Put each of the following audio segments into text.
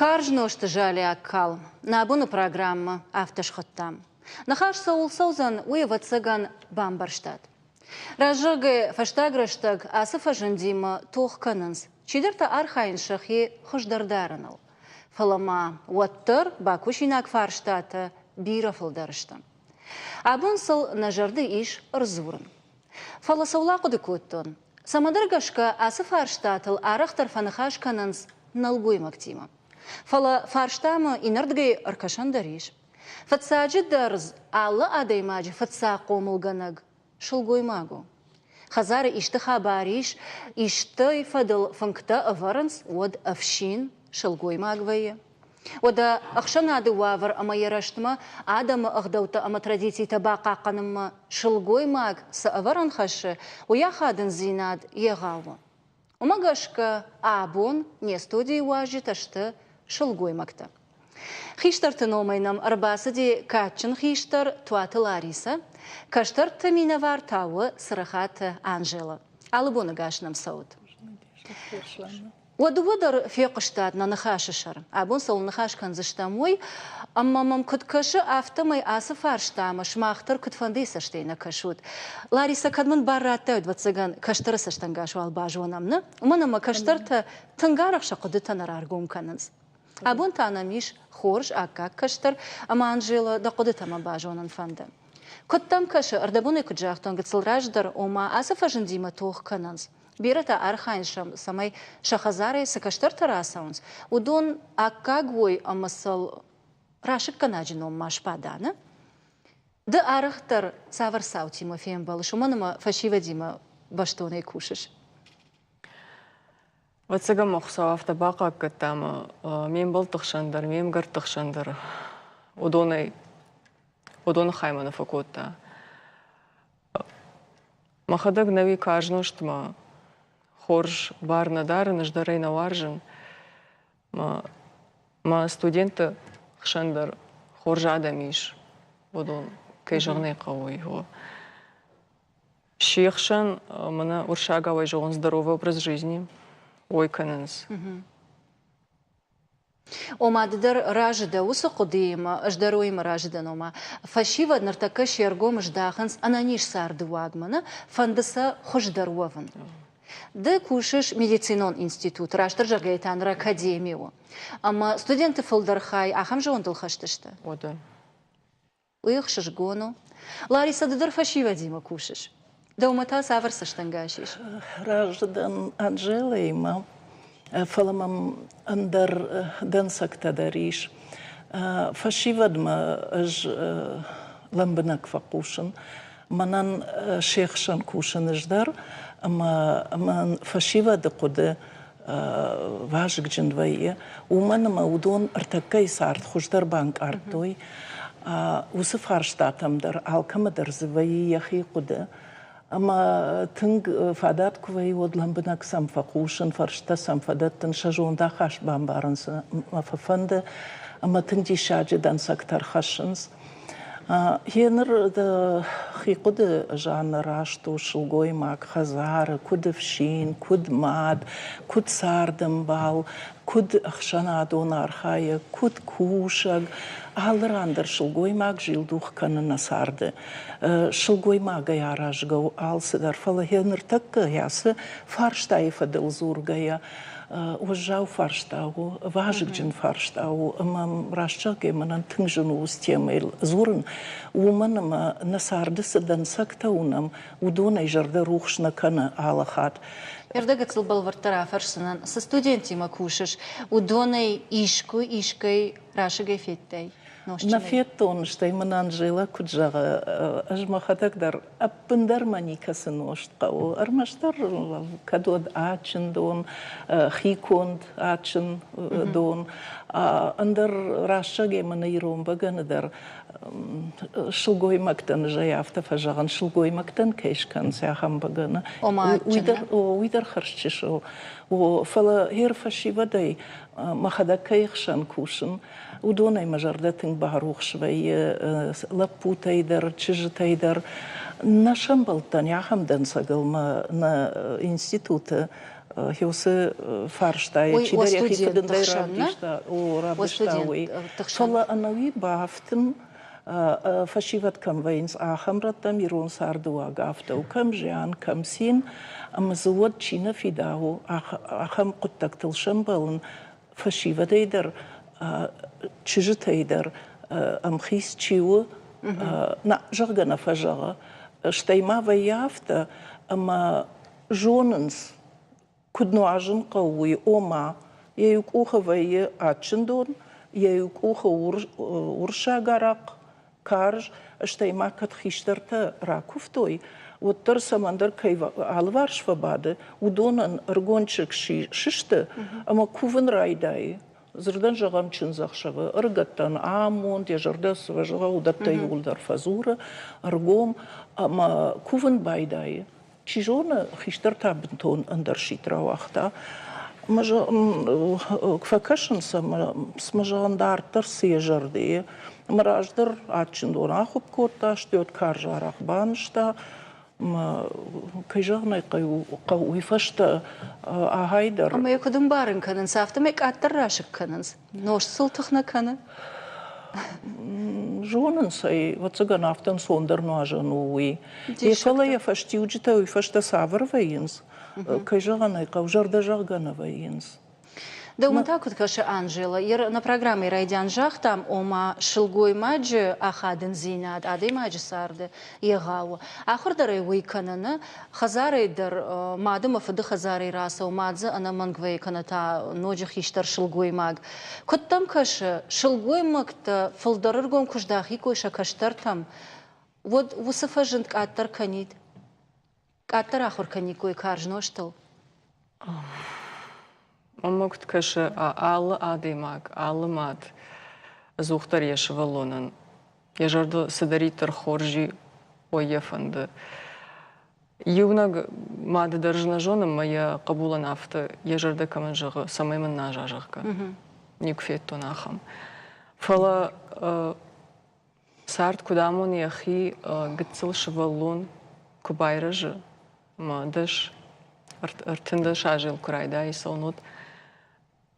Карз нозты залиаг калм. Нӕ абоны программӕ афтӕ схуыдтам. Ныхас цӕуыл цӕудзӕн, уый, ӕвӕццӕгӕн, бамбӕрстат. Раззагӕй фӕстаг рӕстӕг ацы фӕзындимӕ тох кӕнынц, чидӕртӕ архайынц сӕхи хуыздӕр дарыныл. Фӕлӕ ма уӕддӕр бакусинаг фарстатӕ бирӕ фылдӕр сты. Абон сыл нӕ зӕрды ис ӕрдзурын. Фӕлӕ цӕуыл ахъуыды кодтон? Цӕмӕдӕр гӕсгӕ ацы фарстатыл арӕхдӕр фӕныхас кӕнынц нӕлгоймӕгтимӕ. Фӕлӕ фарстамӕ иннӕрдыгӕй ӕркӕсӕн дӕр ис. Фыццаджыдӕр алы адӕймаджы фыццаг хъомылгӕнӕг сылгоймаг у. Хӕдзары исты хабар ис, истӕй фӕдыл фынгтӕ ӕвӕрынц, уӕд ӕфсин сылгоймаг вӕййы. Уӕдӕ ӕхсӕнады уавӕр ӕмӕ йӕ рӕзтмӕ адӕмы ӕгъдӕуттӕ ӕмӕ традицитӕ бахъахъхъӕнынмӕ сылгоймаг цы ӕвӕрӕн хӕссы, уый ахадындзинад егъау у. Уымӕ гӕсгӕ абон не студийы уазджытӕ сты сылгоймӕгтӕ. Хистӕрты номӕй нӕм ӕрбацыди кадджын хистӕр Туаты Ларисӕ, кӕстӕрты минӕвар та у Цырыхаты Анжелӕ. Алы боны гас нӕм цӕут. Уӕ дыууӕ дӕр фехъуыстат нӕ ныхасы сӕр. Абон цӕуыл ныхас кӕндзыстӕм, уый. Ӕмӕ мӕм куыд кӕсы, афтӕмӕй ацы фарстамӕ сымах дӕр куыдфӕндыйы цӕстӕй нӕ кӕсут. Ларисӕ, кӕд мын бар радтай, ӕвӕццӕгӕн, кӕстӕры цӕстӕнгас уал базонӕм, нӕ? Уымӕн ӕмӕ кӕстӕртӕ тынг арӕх сӕ хъуыдытӕ нӕ раргом кӕнынц. Абон та нӕм ис хорз, аккаг кӕстӕр, ӕмӕ Анжела, дӕ хъуыдытӕ мӕ базонын фӕнды. Куыд дӕм кӕсы, ӕрдӕбонӕй куыд загътон гыццыл раздӕр, ома ацы фӕзындимӕ тох кӕнынц? Бирӕтӕ архайынц, цӕмӕй сӕ хӕдзарӕй цы кӕстӕртӕ рацӕуынц, уыдон аккаг уой ӕмӕ сыл расыггӕнӕджы ном ма сбада, нӕ? Ды арӕхдӕр цавӕр цаутимӕ фембӕлыс, уымӕн ӕмӕ фӕсивӕдимӕ бӕстонӕй кусыс? Ӕвӕццӕгӕн мӕ Хуыцау афтӕ бахъахъхъӕдта ӕмӕ ме мбӕлтты хсӕн дӕр, ме мгӕртты хсӕн дӕр уыдонӕй уыдоны хаймӕ нӕ фӕкодта. Мӕхӕдӕг нӕуи карз нозтмӕ хорз бар нӕ дарын, ӕз дӕр ӕй нӕ уарзын. Мӕ студентты хсӕн дӕр хорз адӕм ис, уыдон, кӕй зӕгъын ӕй хъӕуы, уый. Се хсӕн мӕнӕ уырыссагау зӕгъын здоровый образ жизни ой кӕнынц. Ома ды дӕр разы дӕ уыцы хъуыдыимӕ, ӕз дӕр уыимӕ разы дӕн, ома фӕсивӕд ныртӕккӕ се ргом здахынц ӕнӕниз царды уагмӕ, нӕ фӕнды сӕ хуыздӕр уӕвын. Ды кусыс медицинон институт, растдӕр зӕгъгӕйӕ та ныр академи у. Ӕмӕ студенты фылдӕр хай ахӕм зондыл хӕст сты? Уӕдӕ. Уый ӕхсызгон у. Ларисӕ, ды дӕр фӕсивӕдимӕ кусыс. Дӕумӕ та цавӕр цӕстӕнгас ис? Разы дӕн Анжелӕимӕ, фӕлӕ мӕм ӕндӕр дӕнцӕгтӕ дӕр ис. Фӕсивӕдмӕ ӕз лӕмбынӕг фӕхъусын. Мӕнӕн се хсӕн кусын ӕз дӕр, ӕмӕ мӕн фӕсивӕды хъуыды вазыгджын вӕййы, уымӕн ӕмӕ уыдон ӕртӕккӕйы цард хуыздӕр банкъардтой. Уыцы фарстатӕм дӕр алкӕмӕ дӕр дзы вӕййы йӕхи хъуыды. Ӕмӕ тынг фадат куы вӕййы, уӕд лӕмбынӕг сӕм фӕхъусын, фӕрстӕ сӕм фӕдӕттын, сӕ зондахаст бамбарын сӕ фӕфӕнды ӕмӕ тынг диссаджы дӕнцӕгтӕ ӕрхӕссынц. Гъеныр хи хъуыды Жаннӕ раст у сылгоймаг хӕдзары, куыд ӕфсин, куыд мад, куыд цардӕмбал, куыд ӕхсӕнадон архайӕг, куыд кусӕг. Алы ран дӕр сылгоймаг зилдух кӕны нӕ царды. Сылгоймагӕй аразгӕ у алцыдӕр, фӕлӕ гъе ныртӕккӕ ацы фарстайы фӕдыл дзургӕйӕ, уӕззау фарста у, вазыгджын фарста у, ӕмӕ раст зӕгъгӕ, мӕнӕн тынг зын у уыцы темӕйыл дзурын, уымӕн ӕмӕ нӕ царды цы дӕнцӕгтӕ уынӕм, уыдонӕй зӕрдӕ рухс нӕ кӕны алы хатт. Ӕрдӕггыццыл бӕлвырддӕр афӕрсдзынӕн, цы студенттимӕ кусыс, уыдонӕй искуы искӕй расыгӕй федтай? Нӕ федтон, стӕй мын Анжела куыд зӕгъы, ӕз мӕхӕдӕг дӕр ӕппындӕр мӕ никӕцы нозт хъӕуы. Ӕрмӕстдӕр кӕд уӕд адджын дон, хиконд адджын дон, ӕндӕр рӕстӕгӕй мӕнӕ ирон бӕгӕны дӕр сылгоймӕгтӕн зӕй афтӕ фӕзӕгъын, сылгоймӕгтӕн кӕй скӕнынц ахӕм бӕгӕны. Уый дӕр хӕрзчысыл. Фӕлӕ гъер фӕсивӕдӕй мӕхӕдӕг кӕй хсӕн кусын, Уыдонӕй мӕ зӕрдӕ тынг барухс вӕййы лӕппутӕй дӕр, чызджытӕй дӕр. Нӕ сӕмбӕлдтӕн ахӕм дӕнцӕгыл мӕ нӕ институты. Уыцы фарстайы чидӕр йӕхи фыдындӕй равдыста, о, равдыста уый. Фӕлӕ ӕнӕуи бафтын фӕсивӕд кӕм вӕййынц, ахӕм рӕттӕм ирон царды уаг афтӕ у, кӕм зиан, кӕм цин, ӕмӕ дзы уӕд чи нӕ фидауы, ахӕм хъуыддӕгтыл сӕмбӕлын фӕсивӕдӕй дӕр, чызджытӕй дӕр ӕмхиц чи у, нӕ, зӕгъгӕ нӕ фӕзӕгъы. Стӕй ма вӕййы афтӕ, ӕмӕ зонынц, куыд нуазын хъӕуы, уый, ома йӕ иу къухы вӕййы адджын дон, йӕ иу къухы урссаг арахъхъ, карз, стӕй ма кӕд хистӕртӕ ракуывтой, уӕддӕр цӕмӕндӕр кӕй алыварс фӕбады, уыдонӕн ӕрыгон чызг сысты ӕмӕ кувын райдайы. Дзырдӕн зӕгъӕм, чындзӕхсӕвы ӕрыгӕттӕн амонд, йӕ зӕрдӕ цы фӕзӕгъы, уыдӕттӕ иууылдӕр фӕдзуры ӕргом ӕмӕ кувын байдайы. Чи зоны, хистӕр та бынтон ӕндӕр сидт рауагъта. Ӕмӕ фӕкӕсынц ӕмӕ цымӕ зӕгъын дарддӕр цы йӕ зӕрдӕйы. Ӕмӕ раздӕр адджын дон ахуыпп кодта, стӕй уӕд карз арахъ банызта. Ӕмӕ, кӕй зӕгъын ӕй хъӕуы, уый фӕстӕ ахӕй дӕр. Ӕмӕ йӕ куыд ӕмбарын кӕнынц, афтӕмӕй къаддӕр расыг кӕнынц? Нозт сыл тых нӕ кӕны? Зонынц ӕй, ӕвӕццӕгӕн, афтӕ ӕнцондӕр нуазӕн у уый. Фӕлӕ йӕ фӕстиуджытӕ уый фӕстӕ цавӕр вӕййынц, кӕй зӕгъын ӕй хъӕуы, зӕрдӕзӕгъгӕ нӕ вӕййынц. Дӕумӕ та куыд кӕсы, Анжела, нӕ программӕйы райдиан загътам, ома сылгоймаджы ахадындзинад адӕймаджы царды егъау у. Ахуыр дӕр ӕй уый кӕны, нӕ? Хӕдзарӕй дӕр, мад ӕмӕ фыды хӕдзарӕй рацӕуы, мад дзы ӕнӕмӕнг вӕййы кӕнӕ та ноджы хистӕр сылгоймаг. Куыд дӕм кӕсы, сылгоймӕгтӕ фылдӕр ӕргом куы здахиккой сӕ кӕстӕртӕм, уӕд уыцы фӕзынд къаддӕр кӕнид? Къаддӕр ахуыр кӕниккой карз нозтыл? Мӕнмӕ куыд кӕсы, алы адӕймаг, алы мад ӕдзухдӕр йӕ сывӕллонӕн йӕ зӕрдыл цыдӕриддӕр хорз и, уый йӕ фӕнды. Иунӕг мады дӕр нӕ зонын ӕмӕ йӕ хъӕбулӕн афтӕ йӕ зӕрдӕ кӕмӕн зӕгъы, цӕмӕй мын наза, зӕгъгӕ. Никуы федтон ахӕм. Фӕлӕ цард куыд амоны йӕхи, гыццыл сывӕллон куы байрӕзы ӕмӕ 10, 13 азы куы райдайы цӕуын, уӕд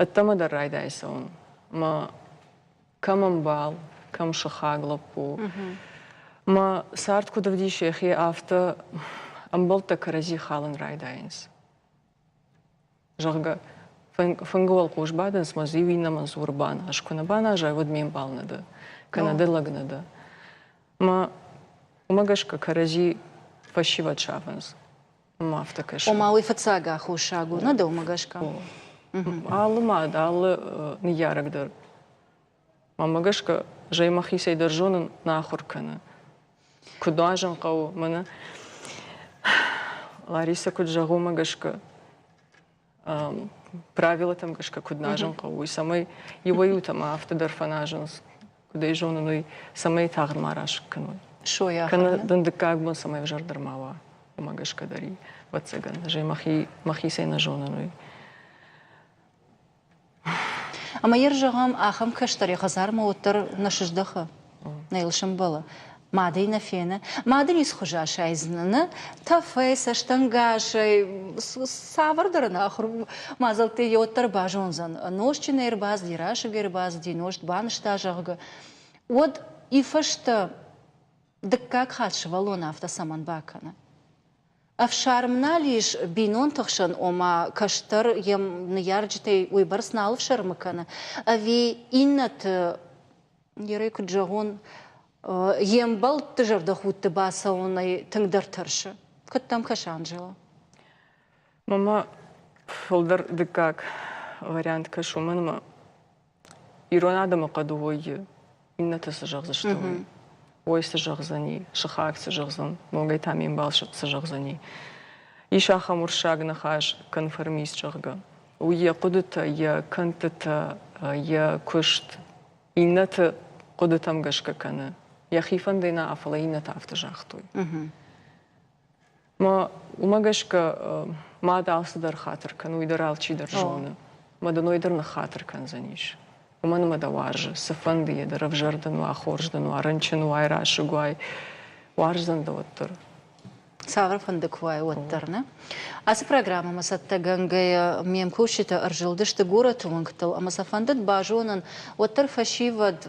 ӕддӕмӕ дӕр райдайы цӕуын. Ӕмӕ кӕм ӕмбал, кӕм сыхаг лӕппу. Мӕ цард куыд ӕвдисы йӕхи, афтӕ ӕмбӕлттӕ кӕрӕдзи халын райдайынц. Зӕгъгӕ, фынгы уӕлхъус бадынц мӕ дзы иу иннӕмӕн дзуры баназ. Куы нӕ баназай, уӕд ме мбал нӕ дӕ, кӕнӕ дӕ лӕг нӕ дӕ. Мӕ уымӕ гӕсгӕ кӕрӕдзи фӕсивӕд сафынц. Мӕ афтӕ кӕсы. Ома уый фыццаг аххосаг у, нӕ дӕумӕ гӕсгӕ? Алы мад, алы ныййарӕг дӕр. Мӕнмӕ гӕсгӕ, зӕй мӕхицӕй дӕр зонын, нӕ ахуыр кӕны. Куыд нуазын хъӕуы, мӕнӕ Ларисӕ куыд зӕгъы, уымӕ гӕсгӕ правилӕтӕм гӕсгӕ куыд назын хъӕуы, уый цӕмӕй иуӕй-иутӕ ма афтӕ дӕр фӕназынц, куыд ӕй зонын, уый цӕмӕй тагъд ма расыг кӕной. Кӕнӕ дын дыккаг бон цӕмӕй ӕвзӕрдӕр ма уа, уымӕ гӕсгӕ дӕр и, ӕвӕццӕгӕн, ӕз ӕй мӕхицӕй нӕ зонын, уый. Ӕмӕ йӕ зӕгъӕм, ахӕм кӕстӕр йӕ хӕдзармӕ уӕддӕр нӕ сыздӕхы, нӕ йыл сӕмбӕлы. Мад ӕй нӕ фены. Мады ницхуызы асайдзынӕ, нӕ? Тӕфӕй, цӕстӕнгасӕй, цавӕрдӕр ӕнахуыр мадзӕлттӕй йӕ уӕддӕр базондзӕн. Нозтджынӕй ӕрбацыди, расыгӕй ӕрбацыди, нозт банызта, зӕгъгӕ. Уӕд и фӕстӕ дыккаг хатт сывӕллон афтӕ цӕмӕн бакӕны? Ӕфсарм нал ис бинонты хсӕн, ома кӕстӕр йӕ ныййарджытӕй уыйбӕрц нал ӕфсӕрмы кӕны, ӕви иннӕты, ерӕй куыд зӕгъон, йе мбӕлтты зӕрдӕхудты бацӕуынӕй тынгдӕр тӕрсы? Куыд дӕм кӕсы, Анжела? Мама фылдӕр дыккаг вариант кӕсы, уымӕн ӕмӕ Ирон адӕмы хъӕды вӕййы, иннӕтӕ цы зӕгъдзысты, уый. Ой цы зӕгъдзӕни, сыхаг цы зӕгъдзӕн, ногӕй та ме мбал цы зӕгъдзӕни. Ис ахӕм уырыссаг ныхас конформист, зӕгъгӕ. Уый йӕ хъуыдытӕ, йӕ кӕндтытӕ, йӕ куыст иннӕты хъуыдытӕм гӕсгӕ кӕны. Йӕхи фӕндӕй нӕ, фӕлӕ иннӕтӕ афтӕ загътой. Мӕ уымӕ гӕсгӕ мад алцыдӕр хатыр кӕны, уый дӕр алчидӕр зоны. Мӕ дын уый дӕр ныххатыр кӕндзӕнис. Уымӕн ӕмӕ дӕ уарзы, цыфӕнды йӕ дӕр ӕвзӕр дын уа, хорз дын уа, рынчын уай, расыг уай, уарздзӕн дӕ уӕддӕр. Цавӕрфӕнды куы уай, уӕддӕр, нӕ? Ацы программӕмӕ цӕттӕгӕнгӕйӕ ме мкусджытӕ ӕрзылдысты горӕты уынгтыл ӕмӕ сӕ фӕндыд базонын, уӕддӕр фӕсивӕд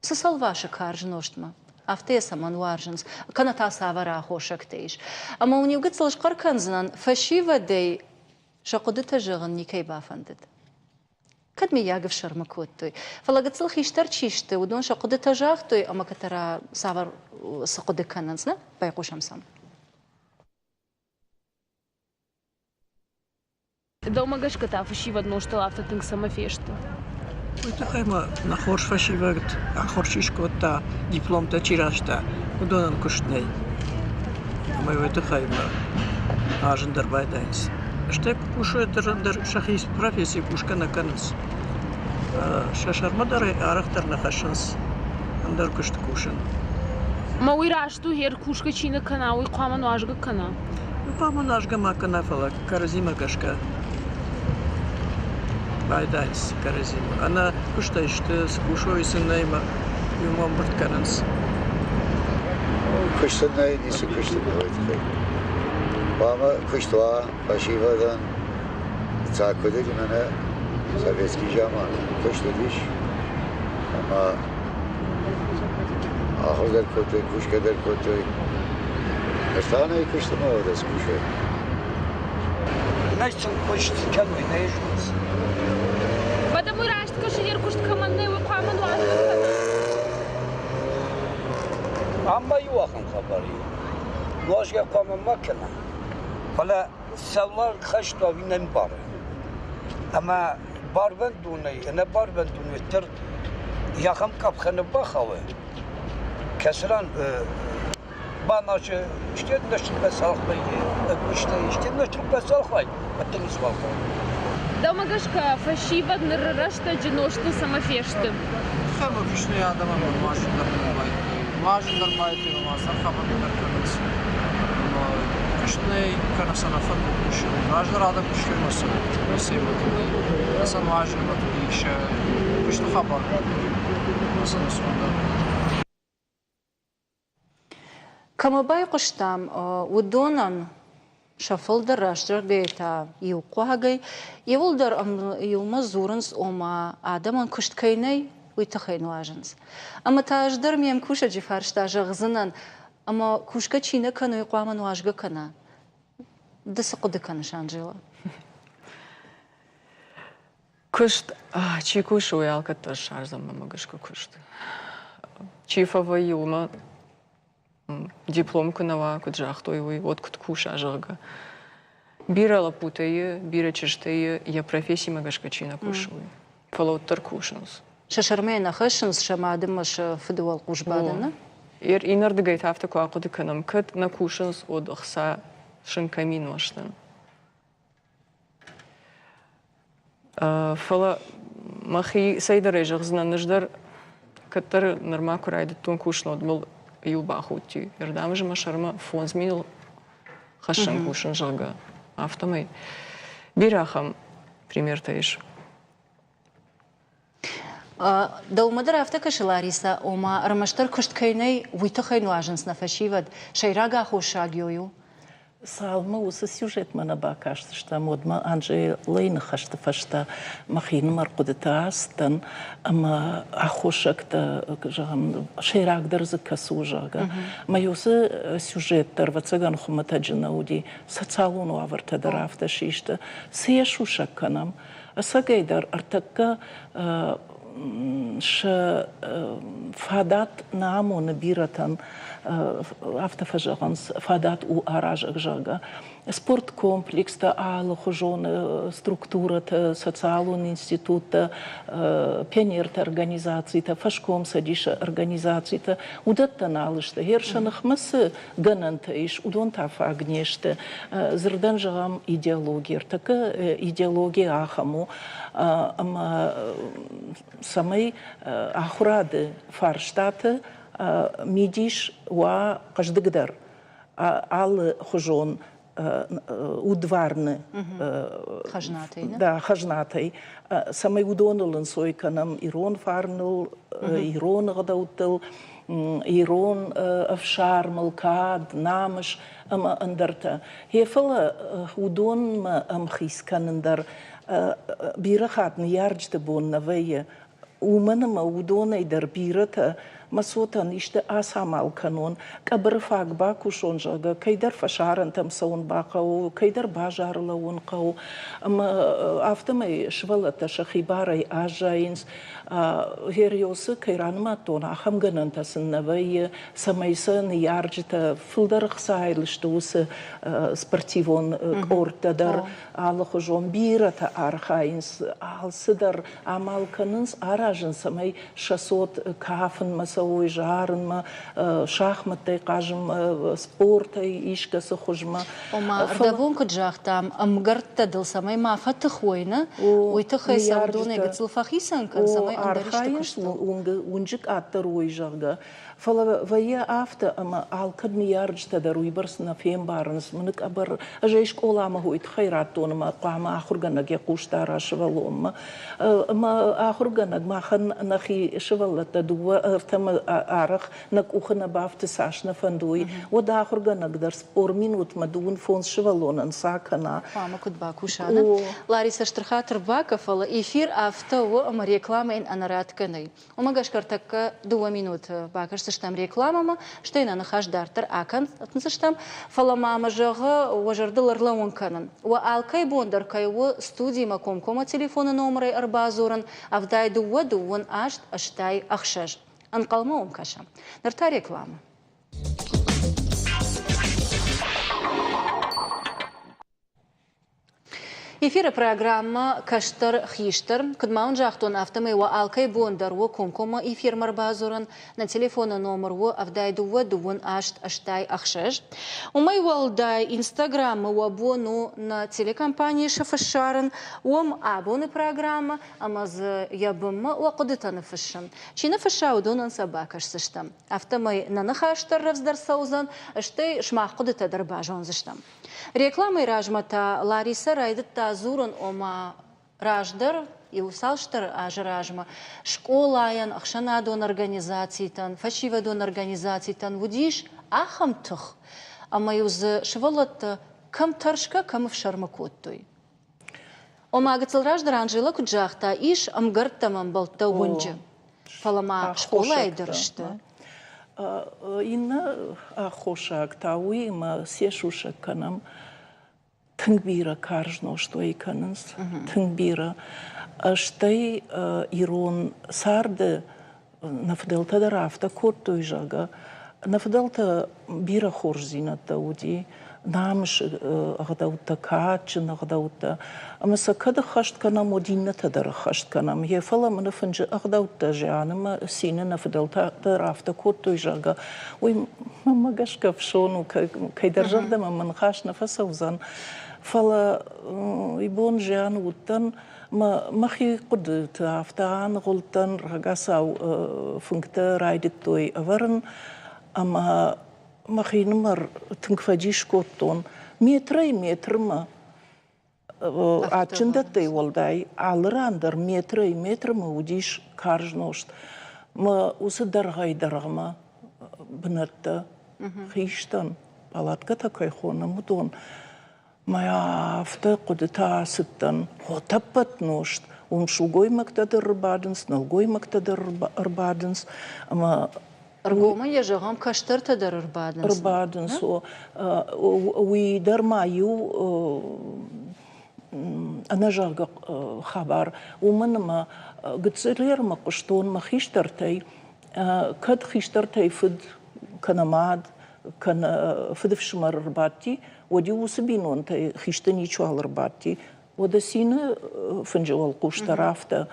цы сӕ лвасы карз нозтмӕ, афтӕ йӕ цӕмӕн уарзынц, кӕнӕ та цавӕр аххосӕгтӕ ис. Ӕмӕ уын иу гыццыл схъӕр кӕндзынӕн, фӕсивӕдӕй сӕ хъуыдытӕ зӕгъын никӕй бафӕндыд. Кӕд мыййаг ӕфсӕрмы кодтой. Фӕлӕ гыццыл хистӕр чи сты, уыдон сӕ хъуыдытӕ загътой ӕмӕ кӕддӕра цавӕр цы хъуыды кӕнынц, нӕ? Байхъусӕм сӕм. Дӕумӕ гӕсгӕ та фӕсивӕд нозтыл афтӕ тынг цӕмӕ фесты? Уый тыххӕй ма нӕ хорз фӕсивӕд ахуыр чи скодта, дипломтӕ чи райста, уыдонӕн куыст нӕй. Ӕмӕ уый тыххӕй ма азын дӕр байдайынц. Стӕй куы кусой дӕр сӕхи професси кусгӕ нӕ кӕнынц. Сӕ сӕрмӕ дӕр арӕхдӕр нӕ хӕссынц ӕндӕр куыст кусын. Ӕмӕ уый раст у, гъер кусгӕ чи нӕ кӕна, уый хъуамӕ нуазгӕ кӕна? Уый хъуамӕ нуазгӕ ма кӕна, фӕлӕ кӕрӕдзимӕ гӕсгӕ байдайынц кӕрӕдзимӕ. Ӕнӕ куыстӕй сты, цы кусой, цы нӕй, иумӕ ӕмбырд кӕнынц. Куыст ын нӕй, ницы куыст ын уый тыххӕй. Хъуамӕ куыст уа фӕсивӕдӕн. Фыццаг куыд уыди мӕнӕ советский заман куыст уыдис ӕмӕ ахуыр дӕр кодтой, кусгӕ дӕр кодтой. Ныр та нӕй куыст ӕмӕ уӕдӕ цы кусой. Нӕ сын куыст кӕной, нӕ зонынц. Уӕдӕ уый раст кӕсы, йе ркуыст кӕмӕн нӕй, уый хъуамӕ нуазгӕ кӕна. Ам ма иу ахӕм хабар и. Нуазгӕ хъуамӕ ма кӕна, фӕлӕ цӕуыл хӕст уа, уый не мбары. Ӕмӕ барвӕндонӕй, ӕнӕ барвӕндонӕй дӕр ахӕм къӕпхӕны бахауы, кӕцы ран баназы стӕй цалх вӕййы, ӕгуыстӕй, стӕй цалх вӕййы, уӕддӕр ницыуал хъӕуы. Дӕумӕ гӕсгӕ, фӕсивӕд ныры рӕстӕджы нозтыл цӕмӕ фесты? Цӕмӕ фыстой адӕмӕн нуазын дӕр нӕ байдыдтой. Нуазын дӕр байдыдтой, ома сӕрхӕмӕн дӕр кӕнынц. Куыст нӕй, кӕнӕ сӕ нӕ фӕнды кусын. Раздӕр адӕм куыстой ӕмӕ сӕ ницӕй мӕт уыди. Кӕнӕ сӕ нуазыны мӕт уыди, сӕ куысты хабар кодтой. Ӕмӕ сӕ ӕнцон дӕр. Кӕмӕ байхъуыстам, уыдонӕн сӕ фылдӕр растзӕрдӕйӕ та иу хъуагӕй, иууылдӕр иумӕ дзурынц, ома адӕмӕн куыст кӕй нӕй, уый тыххӕй нуазынц. Ӕмӕ та ӕз дӕр ме мкусӕджы фарста зӕгъдзынӕн, ӕмӕ кусгӕ чи нӕ кӕны, уый хъуамӕ нуазгӕ кӕна. Ды цы хъуыды кӕныс, Анжела? Куыст, чи кусы, уый алкӕддӕр ссардзӕн мӕмӕ гӕсгӕ куыст. Чи фӕвӕййы, уымӕ диплом куы нӕ уа, куыд загътой, уый, уӕд куыд куса, зӕгъгӕ. Бирӕ лӕппутӕ и, бирӕ чызджытӕ и, йӕ профессимӕ гӕсгӕ чи нӕ кусы, уый. Фӕлӕ уӕддӕр кусынц. Сӕ сӕрмӕ нӕ хӕссынц, сӕ мады ӕмӕ сӕ фыды уӕлхъус бадын, нӕ? Иннӕрдыгӕй та афтӕ куы ахъуыды кӕнӕм, кӕд нӕ кусынц, уӕд ӕхца сын кӕм и нуӕзтӕн. Фӕлӕ мӕхи цӕйдӕрӕй зӕгъдзынӕн, ӕз дӕр кӕддӕр нырма куы райдыдтон кусын, уӕд мыл иу бахудти. Ардӕм ӕз мӕ сӕрмӕ 5000-ыл хӕссын кусын, зӕгъгӕ, афтӕмӕй. Бирӕ ахӕм примертӕ ис. Дӕумӕ дӕр афтӕ кӕсы, Ларисӕ, ома ӕрмӕстдӕр куыст кӕй нӕй, уый тыххӕй нуазынц нӕ фӕсивӕд, сӕйраг аххосаг ёй у? Цалынмӕ уыцы сюжетмӕ нӕ бакастыстӕм, уӕдмӕ Анжелӕйы ныхӕсты фӕстӕ мӕхинымӕр хъуыдытӕ ацыдтӕн ӕмӕ аххосӕгтӕ, зӕгъӕм, сӕйрагдӕр дзы кӕцы у, зӕгъгӕ. Мӕ уыцы сюжет дӕр, ӕвӕццӕгӕн, хуымӕтӕджы нӕ уыди. Социалон уавӕртӕ дӕр афтӕ систы. Цы йӕ сусӕг кӕнӕм? Ӕцӕгӕйдӕр ӕртӕккӕ сӕ фадат нӕ амоны бирӕтӕн, афтӕ фӕзӕгъынц, фадат у аразӕг, зӕгъгӕ. Спорткомплекстӕ, алыхуызон структурӕтӕ, социалон институттӕ, пионерты организацитӕ, фӕскомцӕдисы организацитӕ, уыдӕттӕ нал сты. Гъер сӕ ныхмӕ цы гӕнӕнтӕ ис, уыдон та фаг не сты. Дзырдӕн зӕгъӕм, идеологи. Ӕртӕккӕ идеологи ахӕм у, ӕмӕ цӕмӕй ахуырады фарстаты мидис уа хъӕздыгдӕр, алыхуызон удварны хӕзнатӕй, цӕмӕй уыдоныл ӕнцой кӕнӕм ирон фарныл, ирон ӕгъдӕуттыл. ирон ӕфсармыл, кад, намыс ӕмӕ ӕндӕртӕ. Гъе фӕлӕ уыдонмӕ ӕмхиц кӕнын дӕр бирӕ хатт ныййарджыты бон нӕ вӕййы, уымӕн ӕмӕ уыдонӕй дӕр бирӕтӕ мӕ цотӕн исты ацамал кӕнон, къӕбыры фаг бакусон, зӕгъгӕ, кӕйдӕр фӕсарӕнтӕм цӕуын бахъӕуы, кӕйдӕр базары лӕууын хъӕуы. Ӕмӕ афтӕмӕй сывӕллӕттӕ сӕхи барӕй аззайынц. Гериосы кӕй ранымадтон, ахӕм гӕнӕнтӕ сын нӕ вӕййы, цӕмӕй сӕ ныййарджытӕ фылдӕр ӕхцайыл сты уыцы спортивон къордтӕ дӕр алыхуызон бирӕтӕ архайынц, алцыдӕр амал кӕнынц, аразынц, цӕмӕй сӕ цот кафынмӕ цӕуой, зарынмӕ, шахмӕттӕй хъазынмӕ, спортӕй искӕцы хуызмӕ. Ома, ӕрдӕбон куыд загътам, ӕмгӕрттӕ дыл цӕмӕй ма фӕтых уой, нӕ? Уый тыххӕй сӕ уыдонӕй гыццыл фӕхицӕн кӕн, цӕмӕй ӕндӕр исты куыстыл. Уынджы къаддӕр уой, зӕгъгӕ. Фӕлӕ вӕййы афтӕ, ӕмӕ алкӕд ныййарджытӕ дӕр уыйбӕрц нӕ фембарынц, мыны къӕбӕр ӕз ӕй скъоламӕ уый тыххӕй радтон, ӕмӕ хъуамӕ ахуыргӕнӕг йӕ хъус дара сывӕллонмӕ. Ӕмӕ ахуыргӕнӕг махӕн нӕхи сывӕллӕттӕ дыууӕ ӕртӕмӕ арӕх нӕ къухы нӕ бафты, цас нӕ фӕнды, уый. Уӕд ахуыргӕнӕг дӕр 40 минутмӕ 25 сывӕллонӕн цы акӕна. Хъуамӕ куыд бакуса, нӕ? Ларисӕ, стыр хатыр бакӕ, фӕлӕ эфир афтӕ у, ӕмӕ рекламӕйӕн ӕнӕратгӕ нӕй. Уымӕ гӕсгӕ ӕртӕккӕ дыууӕ минуты бакӕсдзыстӕм рекламӕмӕ, стӕй нӕ ныхас дарддӕр акӕндзыстӕм. Фӕлӕ ма мӕ зӕгъы, уӕ зӕрдыл ӕрлӕууын кӕнын. Уӕ алкӕй бон дӕр кӕй у студимӕ комкоммӕ телефоны номырӕй ӕрбадзурын 72 28 86. Ӕнхъӕлмӕ уӕм кӕсӕм. Ныр та рекламӕ. Эфиры программӕ «Кӕстӕр хистӕр». Куыд ма уын загътон, афтӕмӕй уӕ алкӕй бон дӕр у комкоммӕ эфирмӕ ӕрбадзурын. Нӕ телефоны номыр у 72 28 86. Уымӕй уӕлдай Инстаграмы уӕ бон у нӕ телекомпанийы сыф ссарын. Уым абоны программӕ ӕмӕ дзы йӕ бынмӕ уӕ хъуыдытӕ ныффыссын. Чи ныффысса, уыдонӕн сӕ бакӕсдзыстӕм. Афтӕмӕй нӕ ныхас дӕр рӕвдздӕр цӕудзӕн, стӕй сымах хъуыдытӕ дӕр базондзыстӕм. Рекламӕйы размӕ та Ларисӕ райдыдта дзурын, ома раздӕр, иу цалдӕр азы размӕ, скъолайӕн, ӕхсӕнадон организацитӕн, фӕсивӕдон организацитӕн уыдис ахӕм тых, ӕмӕ-иу дзы сывӕллӕттӕ кӕм тӕрсгӕ, кӕм ӕфсӕрмы кодтой. Ома гыццыл раздӕр Анжела куыд загъта, ис ӕмгӕрттӕ ӕмӕ ӕмбӕлттӕ уынджы, фӕлӕ ма скъолайы дӕр сты. Иннӕ аххосаг та уый, ӕмӕ сӕ сусӕг кӕнӕм. Тынг бирӕ карз нозт уӕй кӕнынц, тынг бирӕ. Стӕй ирон царды нӕ фыдӕлтӕ дӕр афтӕ кодтой, зӕгъгӕ, нӕ фыдӕлтӕ бирӕ хорздзинӕдтӕ уыди, намысы ӕгъдӕуттӕ, кадджын ӕгъдӕуттӕ. Ӕмӕ сӕ кӕд ӕххӕст кӕнӕм, уӕд иннӕтӕ дӕр ӕххӕст кӕнӕм. Йе фӕлӕ мын фынджы ӕгъдӕуттӕ зианы мӕ цины нӕ фыдӕлтӕ дӕр афтӕ кодтой, зӕгъгӕ, уый мӕнмӕ гӕсгӕ ӕфсон у, кӕйдӕр зӕрдӕмӕ мӕ ныхас нӕ фӕцӕудзӕн. Фӕлӕ ибон зианы уыдтӕн, Мӕхи хъуыдыты афтӕ аныгъуылдтӕн, рагацау фынгтӕ райдыдтой ӕвӕрын ӕмӕ мӕхинымӕр тынг фӕдис кодтон. Метрӕй метрмӕ адджын дӕттӕй уӕлдай алы ран дӕр метрӕй метрмӕ уыдис карз нозт. Мӕ уыцы дӕргъӕй-дӕргъмӕ бынӕттӕ хистӕн, палаткӕтӕ кӕй хонӕм, уыдон. Мӕ афтӕ хъуыдытӕ ацыдтӕн, утӕппӕт нозт, уым сылгоймӕгтӕ дӕр ӕрбадынц, нӕлгоймӕгтӕ дӕр ӕрбадынц ӕмӕ Ӕргомӕй йӕ зӕгъӕм, кӕстӕртӕ дӕр ӕрбадынц. Ӕрбадынц, уый дӕр ма иу ӕнӕзӕгъгӕ хабар, уымӕн ӕмӕ гыццылӕрмӕ хъуыстон мӕ хистӕртӕй, кӕд хистӕртӕй фыд кӕнӕ мад, кӕнӕ фыдыфсымӕр ӕрбадти, уӕд-иу уыцы бинонтӕй хисты ничуал ӕрбадти. Уӕдӕ цины фынджы уӕлхъус дӕр афтӕ.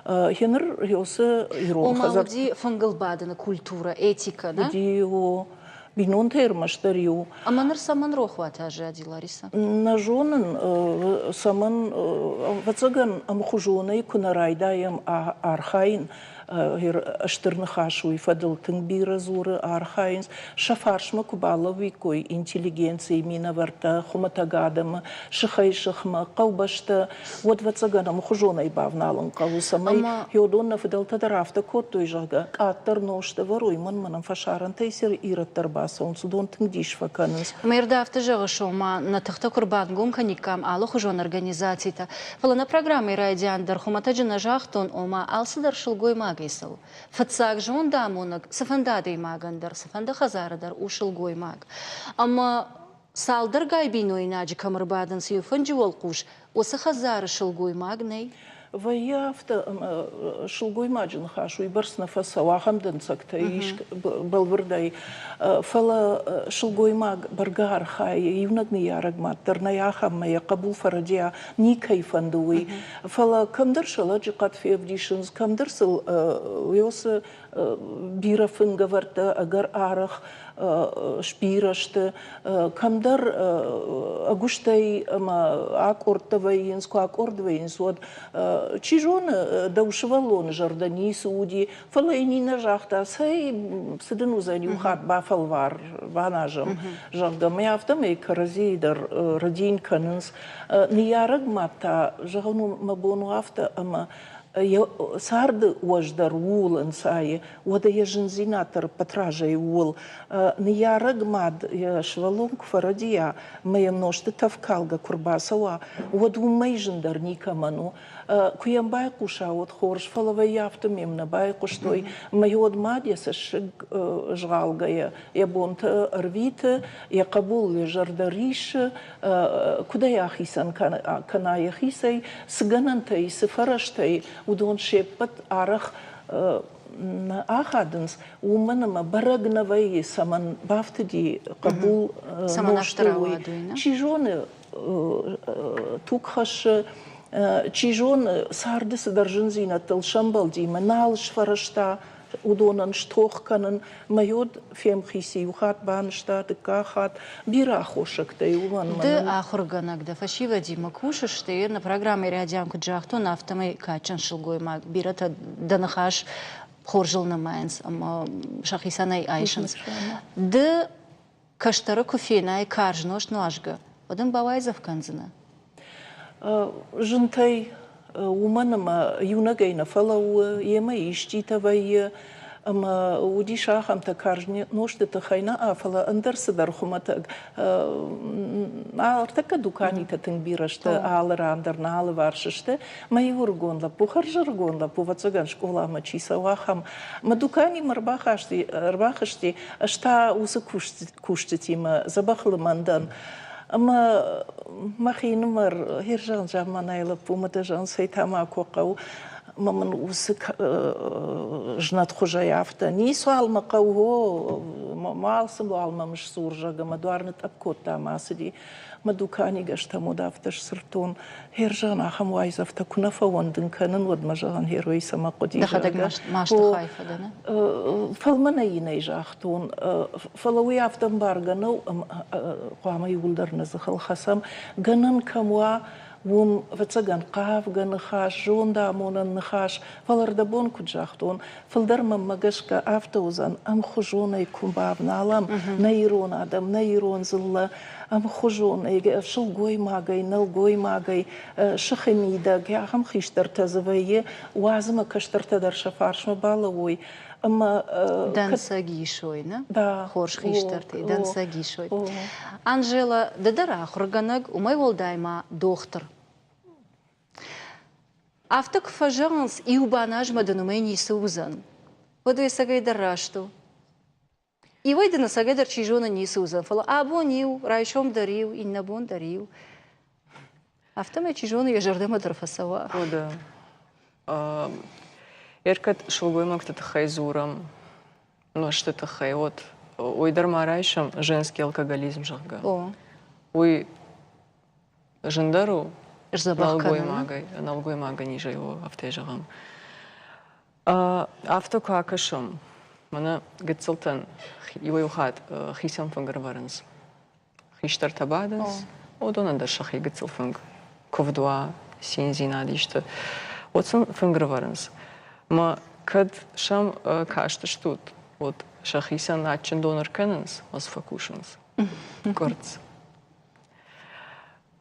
Гъеныр уыцы ирон Ома уыди фынгыл бадыны культурӕ, этикӕ, нӕ? Уыди, о. Бинонтӕ ӕрмӕстдӕр иу. Ӕмӕ ныр цӕмӕн рохуаты аззади, Лариса? Нӕ зонын, цӕмӕн, ӕвӕццӕгӕн, ӕмхуызонӕй куы нӕ райдайӕм архайын. Стыр Ныхас уый фӕдыл тынг бирӕ дзуры, архайынц. Сӕ фарсмӕ куы балӕууиккой интеллигенцийы минӕвӕрттӕ, хуымӕтӕг адӕмы, сыхӕй-сыхмӕ, хъӕубӕстӕ, уӕд, ӕвӕццӕгӕн, ӕмхуызонӕй бавналын хъӕуы, цӕмӕй уыдон нӕ фыдӕлтӕ дӕр афтӕ кодтой, зӕгъгӕ, къаддӕр нозт ӕвӕрой, мӕн мӕнӕн фӕсарӕнтӕй цы ирӕттӕ ӕрбацӕуынц, уыдон тынг дис фӕкӕнынц. Мӕрдӕ афтӕ зӕгъыс, ома нӕ тыхтӕ куы рбангом кӕниккам алыхуызон организацитӕ, фӕлӕ нӕ программӕйы райдиан дӕр хуымӕтӕджы нӕ загътон, ома алцыдӕр сылгоймагӕй цӕуы. Фыццаг зондамонӕг цыфӕнды адӕймагӕн дӕр, цыфӕнды хӕдзары дӕр у сылгоймаг. Ӕмӕ цалдӕргай бинойнаджы кӕм ӕрбадынц иу фынджы уӕлхъус, уыцы хӕдзары сылгоймаг нӕй. Вӕййы афтӕ, ӕмӕ сылгоймаджы ныхас уыйбӕрц нӕ фӕцӕуы, ахӕм дӕнцӕгтӕ ис бӕлвырдӕй. Фӕлӕ сылгоймаг бӕргӕ архайы, иунӕг ныййарӕг мад дӕр нӕй ахӕм, ӕмӕ йӕ хъӕбул фӕрӕдийа, никӕй фӕнды уый. Фӕлӕ кӕмдӕр сӕ лӕджыхъӕд февдисынц, кӕмдӕр сыл уыцы бирӕ фынгӕвӕрдтӕ ӕгӕр арӕх сбирӕ сты, кӕмдӕр ӕгуыстӕй ӕмӕ акъордтӕ вӕййынц, куы акъорд вӕййынц, уӕд чи зоны, дӕу сывӕллоны зӕрдӕ ницы уыди, фӕлӕ йын иннӕ загъта, цӕй, цы дын уыдзӕн, иу хатт бафӕлвар, баназӕм, зӕгъгӕ, мӕ афтӕмӕй кӕрӕдзийы дӕр рӕдийын кӕнынц. Ныййарӕг мад та, зӕгъын мӕ бон у афтӕ, ӕмӕ йӕ царды уӕз дӕр ууыл ӕнцайы, уӕдӕ йӕ зындзинад дӕр ӕппӕт разӕй ууыл. Ныййарӕг мад йӕ сывӕллон куы фӕрӕдийа ӕмӕ йӕм нозты тӕф калгӕ куы рбацӕуа, уӕд уымӕй зындӕр никӕмӕн у. Куы йӕм байхъуса, уӕд хорз, фӕлӕ вӕййы афтӕ ме нӕ байхъуыстой. Ӕмӕ уӕд мад йӕ цӕссыг згъалгӕйӕ йӕ бонтӕ ӕрвиты, йӕ хъӕбул йӕ зӕрдӕ риссы, куыд ӕй ахицӕн кӕна йӕхицӕй, цы гӕнӕнтӕй, цы фӕрӕзтӕй, уыдон се ппӕт арӕх нӕ ахадынц, уымӕн ӕмӕ бӕрӕг нӕ вӕййы, цӕмӕн бафтыди хъӕбул нозты, уый. Чи зоны, туг хӕссы, чи зоны, царды цыдӕр зындзинӕдтыл сӕмбӕлди ӕмӕ нал сфӕрӕзта уыдонӕн стох кӕнын. Мӕ уд фемхиц иу хатт банызта, дыккаг хатт. Бирӕ аххосӕгтӕй уымӕн. Ды ахуыргӕнӕг дӕ, фӕсивӕдимӕ кусыс, ды нӕ программӕйы райдиан куыд загътон, афтӕмӕй кадджын сылгоймаг. Бирӕтӕ дӕ ныхас хорзыл нымайынц ӕмӕ сӕхицӕн ӕй айсынц. Ды кӕстӕры куы фенай карз нозт нуазгӕ, уӕд ын бауайдзӕф кӕндзынӕ? Зынтӕй, уымӕн ӕмӕ иунӕгӕй нӕ фӕлӕууы, йемӕ исчитӕ вӕййы, ӕмӕ уыдис ахӕмтӕ карз нозты тыххӕй нӕ, фӕлӕ ӕндӕр цыдӕр хуымӕтӕг. Ӕртӕккӕ дуканитӕ тынг бирӕ сты, алы ран дӕр нӕ алыварс сты. Мӕ иу ӕрыгон лӕппу, хӕрзӕрыгон лӕппу, ӕвӕццӕгӕн, скъоламӕ чи цӕуы, ахӕм. Мӕ дуканимӕ ӕрбахызти, ӕз та уыцы кусджытимӕ дзӕбӕх лымӕн дӕн. Ӕмӕ мӕхинымӕр херзан замманайы лӕппумӕ дӕ зӕгъын, цӕй тамако хъӕуы. Ӕмӕ мын уыцы знӕтхуызӕй афтӕ, ницуал мӕ хъӕуы, алцыуал мӕм сдзур, зӕгъгӕ, мӕ дуар нытъӕпп кодта ӕмӕ ацыди. Мӕ дуканигӕстӕм уӕд афтӕ сдзырдтон, Херзан, ахӕм уайдзӕфтӕ куы нӕ фӕуӕндын кӕнын, уӕд мӕ зӕгъын, герой цӕмӕ хъуыди. Дӕхӕдӕг масты хай фӕдӕ, нӕ? Фӕлмӕнӕй йын ӕй загътон, фӕлӕ уый афтӕ ӕмбаргӕ нӕу, хъуамӕ иууылдӕр нӕ дзыхыл хӕцӕм. Гӕнӕн кӕм уа, уым, ӕвӕццӕгӕн, хъавгӕ ныхас, зондамонӕн ныхас, фӕлӕ ӕрдӕбон куыд загътон, фылдӕр мӕнмӕ гӕсгӕ афтӕ уыдзӕн, ӕмхуызонӕй куы бавналӕм нӕ ирон адӕм, нӕ ирон дзыллӕ, ӕмхуызонӕй, сылгоймагӕй, нӕлгоймагӕй, сыхы мидӕг, ахӕм хистӕртӕ дзы вӕййы, уадз ӕмӕ кӕстӕртӕ дӕр сӕ фарсмӕ балӕууой. Ӕмӕ дӕнцӕг исой, нӕ? Хорз хистӕртӕй дӕнцӕг исой. Анжела, ды дӕр ахуыргӕнӕг, уымӕй уӕлдай ма дохтыр. Афтӕ куы фӕзӕгъынц, иу баназмӕ дын уымӕй ницы уыдзӕн, уӕд уый ӕцӕгӕйдӕр раст у. Иуӕй дын ӕцӕгӕйдӕр чи зоны ницы уыдзӕн, фӕлӕ абон иу, райсом дӕр иу, иннӕ бон дӕр иу. Афтӕмӕй чи зоны йӕ зӕрдӕмӕ дӕр фӕцӕуа. О, Ӕркӕд сылгоймӕгты тыххӕй дзурӕм, нозты тыххӕй, вот уый дӕр ма райсӕм женский алкоголизм, зӕгъгӕ. Уый зындӕр у нӕлгоймагӕй, нӕлгоймагӕн низӕй у, афтӕ зӕгъӕм. Афтӕ куы акӕсӕм, мӕнӕ гыццылтӕн иуӕй-иу хатт хицӕн фынг ӕрӕвӕрынц. Хистӕртӕ бадынц, уыдонӕн дӕр сӕхи гыццыл фынг куывд уа, циндзинад исты, уӕд сын фынг ӕрӕвӕрынц. Мӕ Кӕд сӕм кастыстут, уӕд сӕхицӕн адджын дон ӕркӕнынц, ӕз фӕкусынц. Къуырцц.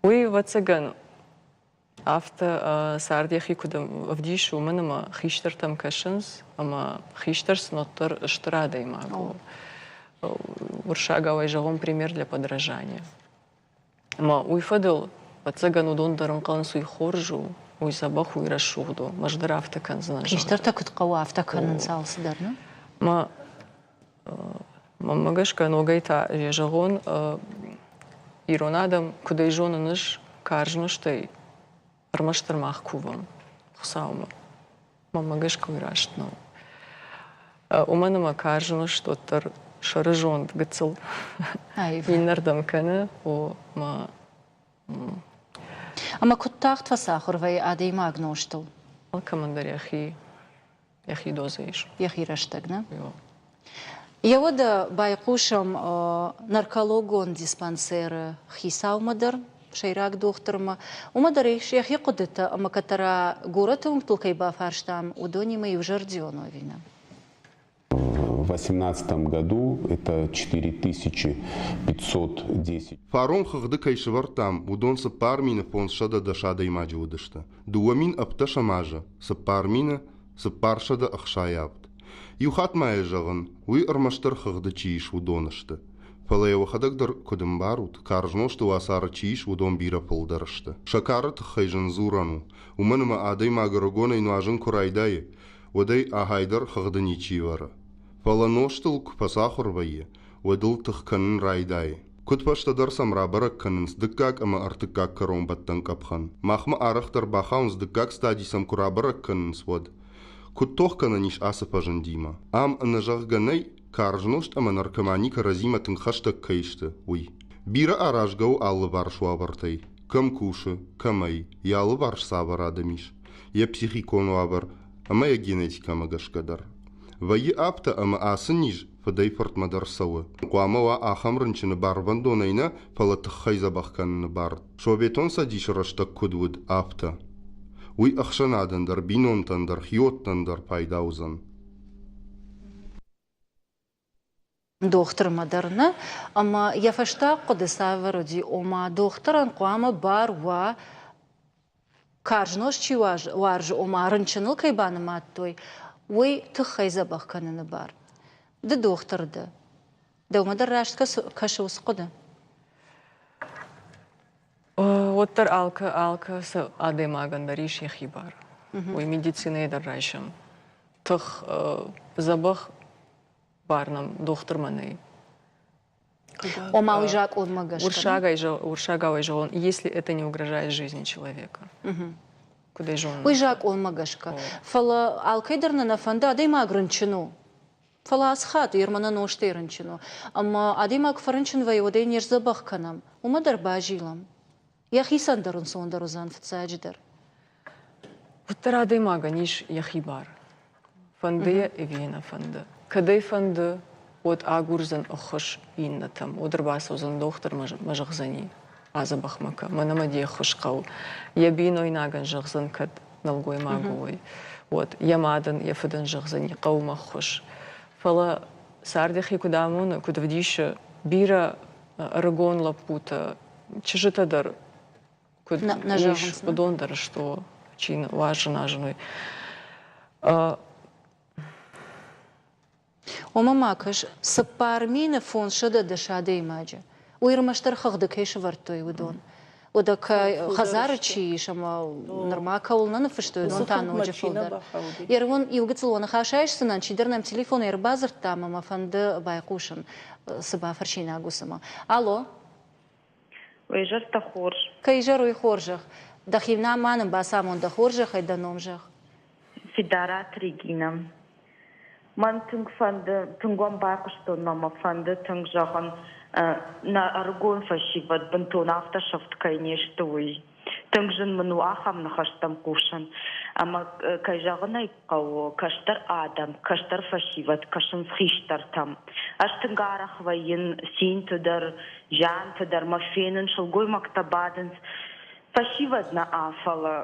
Уый, ӕвӕццӕгӕн, афтӕ цард йӕхи куыд ӕвдисы, уымӕн ӕмӕ хистӕртӕм кӕсынц, ӕмӕ хистӕр сын уӕддӕр стыр адӕймаг у. Уырыссагау ӕй зӕгъон пример для подражания. Ӕмӕ уый фӕдыл, ӕвӕццӕгӕн, уыдон дӕр ӕнхъӕлынц, уый хорз у, уый дзӕбӕх, уый рӕсугъд у. Ӕз дӕр афтӕ кӕндзынӕн. Хистӕртӕ куыд хъӕуы, афтӕ кӕнынц алцыдӕр, нӕ? Мӕ Мӕнмӕ гӕсгӕ, ногӕй та йӕ зӕгъон, ирон адӕм, куыд ӕй зонын ӕз, карз нозтӕй ӕрмӕстдӕр мах кувӕм Хуыцаумӕ. Мӕнмӕ гӕсгӕ уый раст нӕу. Уымӕн ӕмӕ карз нозт уӕддӕр сӕрызонд гыццыл иннӕрдӕм кӕны, о, мӕ Ӕмӕ куыд тагъд фӕцахуыр вӕййы адӕймаг нозтыл? Алкӕмӕн дӕр йӕхи йӕхи дозӕ ис. Йӕхи рӕстӕг, нӕ? Еуӕдӕ байхъусӕм наркологон диспансеры хицаумӕ дӕр, сӕйраг дохтырмӕ. Уымӕ дӕр ис йӕхи хъуыдытӕ ӕмӕ кӕддӕра горӕты уынгтыл кӕй бафарстам, уыдонимӕ иузӕрдион ӕви нӕ? В 2018 году это 4510. Фарон хыгъды кӕй сӕвӕрдтам, уыдон 4510 адӕймаджы уыдысты. 2017 азы 4467. Иу хатт ма йӕ зӕгъын, уый ӕрмӕстдӕр хыгъды чи ис, уыдон сты. Фӕлӕ йӕ уӕхӕдӕг дӕр куыд ӕмбарут, карз нозты уацары чи ис, уыдон бирӕ фылдӕр сты. Сӕкӕры тыххӕй зын дзурӕн у, уымӕн ӕмӕ адӕймаг ӕрыгонӕй нуазын куы райдайы, уӕд ӕй ахайдӕр хыгъды ничи ӕвӕры. Фӕлӕ нозтыл куы фӕцахуыр вӕййы, уӕд ыл тых кӕнын райдайы. Куыд фӕстӕдӕр сӕм рабӕрӕг кӕнынц дыккаг ӕмӕ ӕртыккаг кӕронбӕттӕн къӕпхӕн. Махмӕ арӕхдӕр бахауынц дыккаг стади сӕм куы рабӕрӕг кӕнынц, уӕд. Куыд тох кӕнӕн ис ацы фӕзындимӕ? Ам ӕнӕзӕгъгӕ нӕй, карз нозт ӕмӕ наркомани кӕрӕдзимӕ тынг хӕстӕг кӕй сты, уый. Бирӕ аразгӕ у алыварс уавӕртӕй. Кӕм кусы, кӕмӕй, йӕ алыварс цавӕр адӕм ис, йӕ психикон уавӕр ӕмӕ йӕ генетикӕмӕ гӕсгӕ дӕр. Вӕййы афтӕ, ӕмӕ ацы низ фыдӕй-фыртмӕ дӕр цӕуы. Хъуамӕ уа ахӕм рынчыны барвӕндонӕй нӕ, фӕлӕ тыххӕй дзӕбӕх кӕныны бар. Советон Цӕдисы рӕстӕг куыд уыд, афтӕ. Уый ӕхсӕнадӕн дӕр, бинонтӕн дӕр, хиуӕттӕн дӕр пайда уыдзӕн. Дохтырмӕ дӕр нӕ, ӕмӕ йӕ фӕстаг хъуыды цавӕр уыди, ома дохтырӕн хъуамӕ бар уа, карз нозт чи уарзы, ома рынчыныл кӕй банымадтой, уый тыххӕй дзӕбӕх кӕныны бар. Ды дохтыр дӕ. Дӕумӕ дӕр раст кӕсы уыцы хъуыды? Уӕддӕр алкӕ алкӕцы адӕймагӕн дӕр ис йӕхи бар. Уый медицинӕйы дӕр райсӕм. Тых дзӕбӕх бар нӕм дохтырмӕ нӕй. Ома уый закъонмӕ гӕсгӕ. Уырыссагау ӕй зӕгъон, если это не угрожает жизни человека. Куыд ӕй зонын? Уый закъонмӕ гӕсгӕ. Фӕлӕ алкӕй дӕр нӕ нӕ фӕнды, адӕймаг рынчын у. Фӕлӕ ацы хатт Ермана нозтӕй рынчын у. Ӕмӕ адӕймаг куы фӕрынчын вӕййы, уӕд ӕй не сдзӕбӕх кӕнӕм. Уымӕ дӕр базилӕм. Йӕхицӕн дӕр ӕнцондӕр уыдзӕн фыццаджыдӕр. Уӕддӕр адӕймагӕн ис йӕхи бар. Фӕнды йӕ ӕви нӕ фӕнды. Кӕд ӕй фӕнды, уӕд агурдзӕн ӕххуыс иннӕтӕм. Уӕд ӕрбацӕудзӕн дохтырмӕ мӕ зӕгъдзӕни, адзӕбӕх мӕ кӕ, мӕнӕ мӕ де ххуыс хъӕуы. Йӕ бинойнагӕн зӕгъдзӕн, кӕд нӕлгоймаг уой, уӕд йӕ мадӕн, йӕ фыдӕн зӕгъдзӕни, хъӕуы мӕ ххуыс. Фӕлӕ цард йӕхи куыд амоны, куыд ӕвдисы, бирӕ ӕрыгон лӕппутӕ, чызджытӕ дӕр куыд ис, уыдон дӕр сты, чи уарзын азын уый. Уымӕ ма кӕс, 4510 адӕймаджы. Уый ӕрмӕстдӕр хыгъды кӕй сӕвӕрдтой, уыдон. Уӕдӕ хӕдзары чи ис ӕмӕ нырма кӕуыл нӕ ныффыстой, уыдон та ноджы фылдӕр. Ервон иу гыццыл ныхас айсдзынӕн, чидӕр нӕм телефонӕй ӕрбадзырдта ӕмӕ мӕ фӕнды байхъусын, цы бафӕрсинаг у цымӕ. Алло. Уый зӕрдӕ хорз. Кӕй зӕр, уый хорзӕх. Дӕхи ма нын бацамон дӕ хорзӕхӕй, дӕ ном зӕгъ. Фидараты Регинӕ. Мӕн тынг фӕнды, тынг уӕм байхъуыстон ӕмӕ мӕ фӕнды тынг зӕгъын, нӕ ӕрыгон фӕсивӕд бынтон афтӕ сӕфт кӕй не сты, уый. Тынг зын мын у ахӕм ныхӕстӕм хъусын. Ӕмӕ, кӕй зӕгъын ӕй хъӕуы, кӕстӕр адӕм, кӕстӕр фӕсивӕд кӕсынц хистӕртӕм. Ӕз тынг арӕх вӕййын цинты дӕр, зианты дӕр мӕ фенын, сылгоймӕгтӕ бадынц. Фӕсивӕд нӕ, фӕлӕ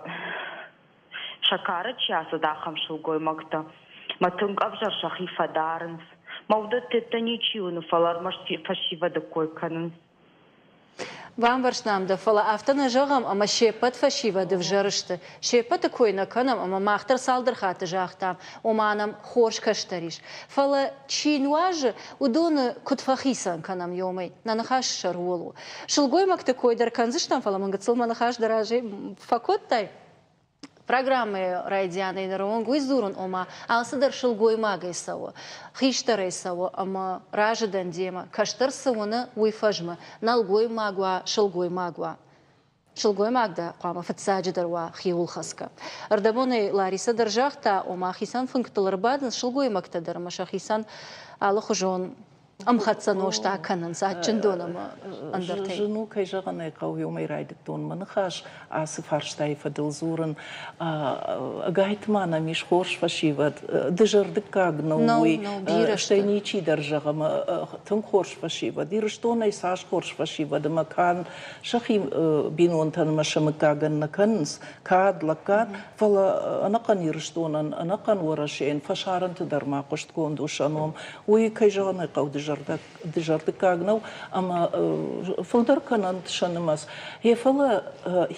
сӕ кары чи ацыд, ахӕм сылгоймӕгтӕ. Мӕ тынг ӕвзӕр сӕхи фӕдарынц. Мӕ уыдӕттӕ ничи уыны, фӕлӕ ӕрмӕст фӕсивӕды кой кӕнынц. Бамбӕрстам дӕ, фӕлӕ афтӕ нӕ зӕгъӕм, ӕмӕ се ппӕт фӕсивӕд ӕвзӕр сты. Се ппӕты кой нӕ кӕнӕм, ӕмӕ мах дӕр цалдӕр хатты загътам, ома нӕм хорз кӕстӕр ис. Фӕлӕ чи нуазы, уыдоны куыд фӕхицӕн кӕнӕм иомӕй? Нӕ ныхас сӕр ууыл у. Сылгоймӕгты кой дӕр кӕндзыстӕм, фӕлӕ мын гыццыл мӕ ныхас дӕ разӕй фӕкодтай. Программӕйы райдианӕй ныры онг уый дзурын, ома алцыдӕр сылгоймагӕй цӕуы, хистӕрӕй цӕуы ӕмӕ разы дӕн демӕ, кӕстӕр цы уыны, уый фӕзмы, нӕлгоймаг уа, сылгоймаг уа. Сылгоймаг дӕ хъуамӕ фыццаджыдӕр уа хиуылхӕцгӕ. Ӕрдӕбонӕй Ларисӕ дӕр загъта, ома хицӕн фынгтыл ӕрбадынц сылгоймӕгтӕ дӕр ӕмӕ сӕхицӕн алыхуызон ӕмхӕццӕ нозт акӕнынц адджын дон ӕмӕ ӕндӕртӕй. Зын у, кӕй зӕгъын ӕй хъӕуы, уымӕй райдыдтон мӕ ныхас ацы фарстайы фӕдыл дзурын. Ӕгайтма нӕм ис хорз фӕсивӕд, дызӕрдыггаг нӕу уый, стӕй ничи дӕр зӕгъы ӕмӕ тынг хорз фӕсивӕд. Ирыстонӕй цас хорз фӕсивӕд ӕмӕ канд сӕхи бинонтӕн ӕмӕ сӕ мыггагӕн нӕ кӕнынц кад, лӕггад, фӕлӕ ӕнӕхъӕн Ирыстонӕн, ӕнӕхъӕн Уӕрӕсейӕн фӕсарӕнты дӕр ма хъуыстгонд у сӕ ном. Уый, кӕй зӕгъын ӕй хъӕуы, дызӕрдыггаг нӕу ӕмӕ фылдӕр кӕнӕнт сӕ нымӕц. Гъе фӕлӕ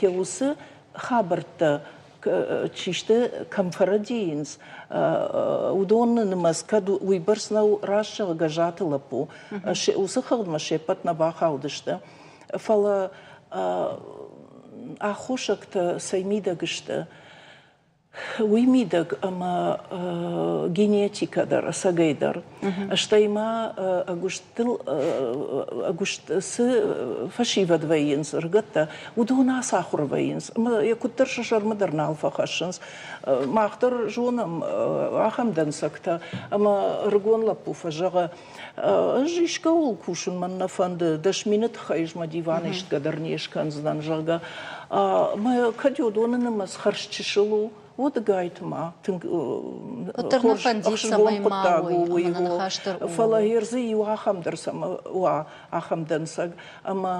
йӕ уыцы хабӕрттӕ чи сты, кӕм фӕрӕдийынц, уыдоны нымӕц кӕд уыйбӕрц нӕу, раст зӕгъы Гӕззаты лӕппу, уыцы хыгъдмӕ се ппӕт нӕ бахаудысты. Фӕлӕ аххосӕгтӕ цӕй мидӕг сты? Уый мидӕг ӕмӕ генетикӕ дӕр, ӕцӕгӕй дӕр. Стӕй ма ӕгуыстыл ӕгуыст цы фӕсивӕд вӕййынц, ӕрыгӕттӕ, уыдон ацахуыр вӕййынц ӕмӕ йӕ куыддӕр сӕ сӕрмӕ дӕр нал фӕхӕссынц. Мах дӕр зонӕм ахӕм дӕнцӕгтӕ, ӕмӕ ӕрыгон лӕппу фӕзӕгъы, ӕз искӕуыл кусын мӕн нӕ фӕнды, 10 000-ы тыххӕй ӕз мӕ диваны истгӕ дӕр не скӕндзынӕн, зӕгъгӕ. Мӕ кӕд уыдоны нымӕц хӕрз чысыл у, уӕд ӕгайтма тынг хорз, ӕхсызгон хъуыддаг у уый. Фӕлӕ ӕрдзы иу ахӕм дӕр цӕмӕ уа, ахӕм дӕнцӕг. Ӕмӕ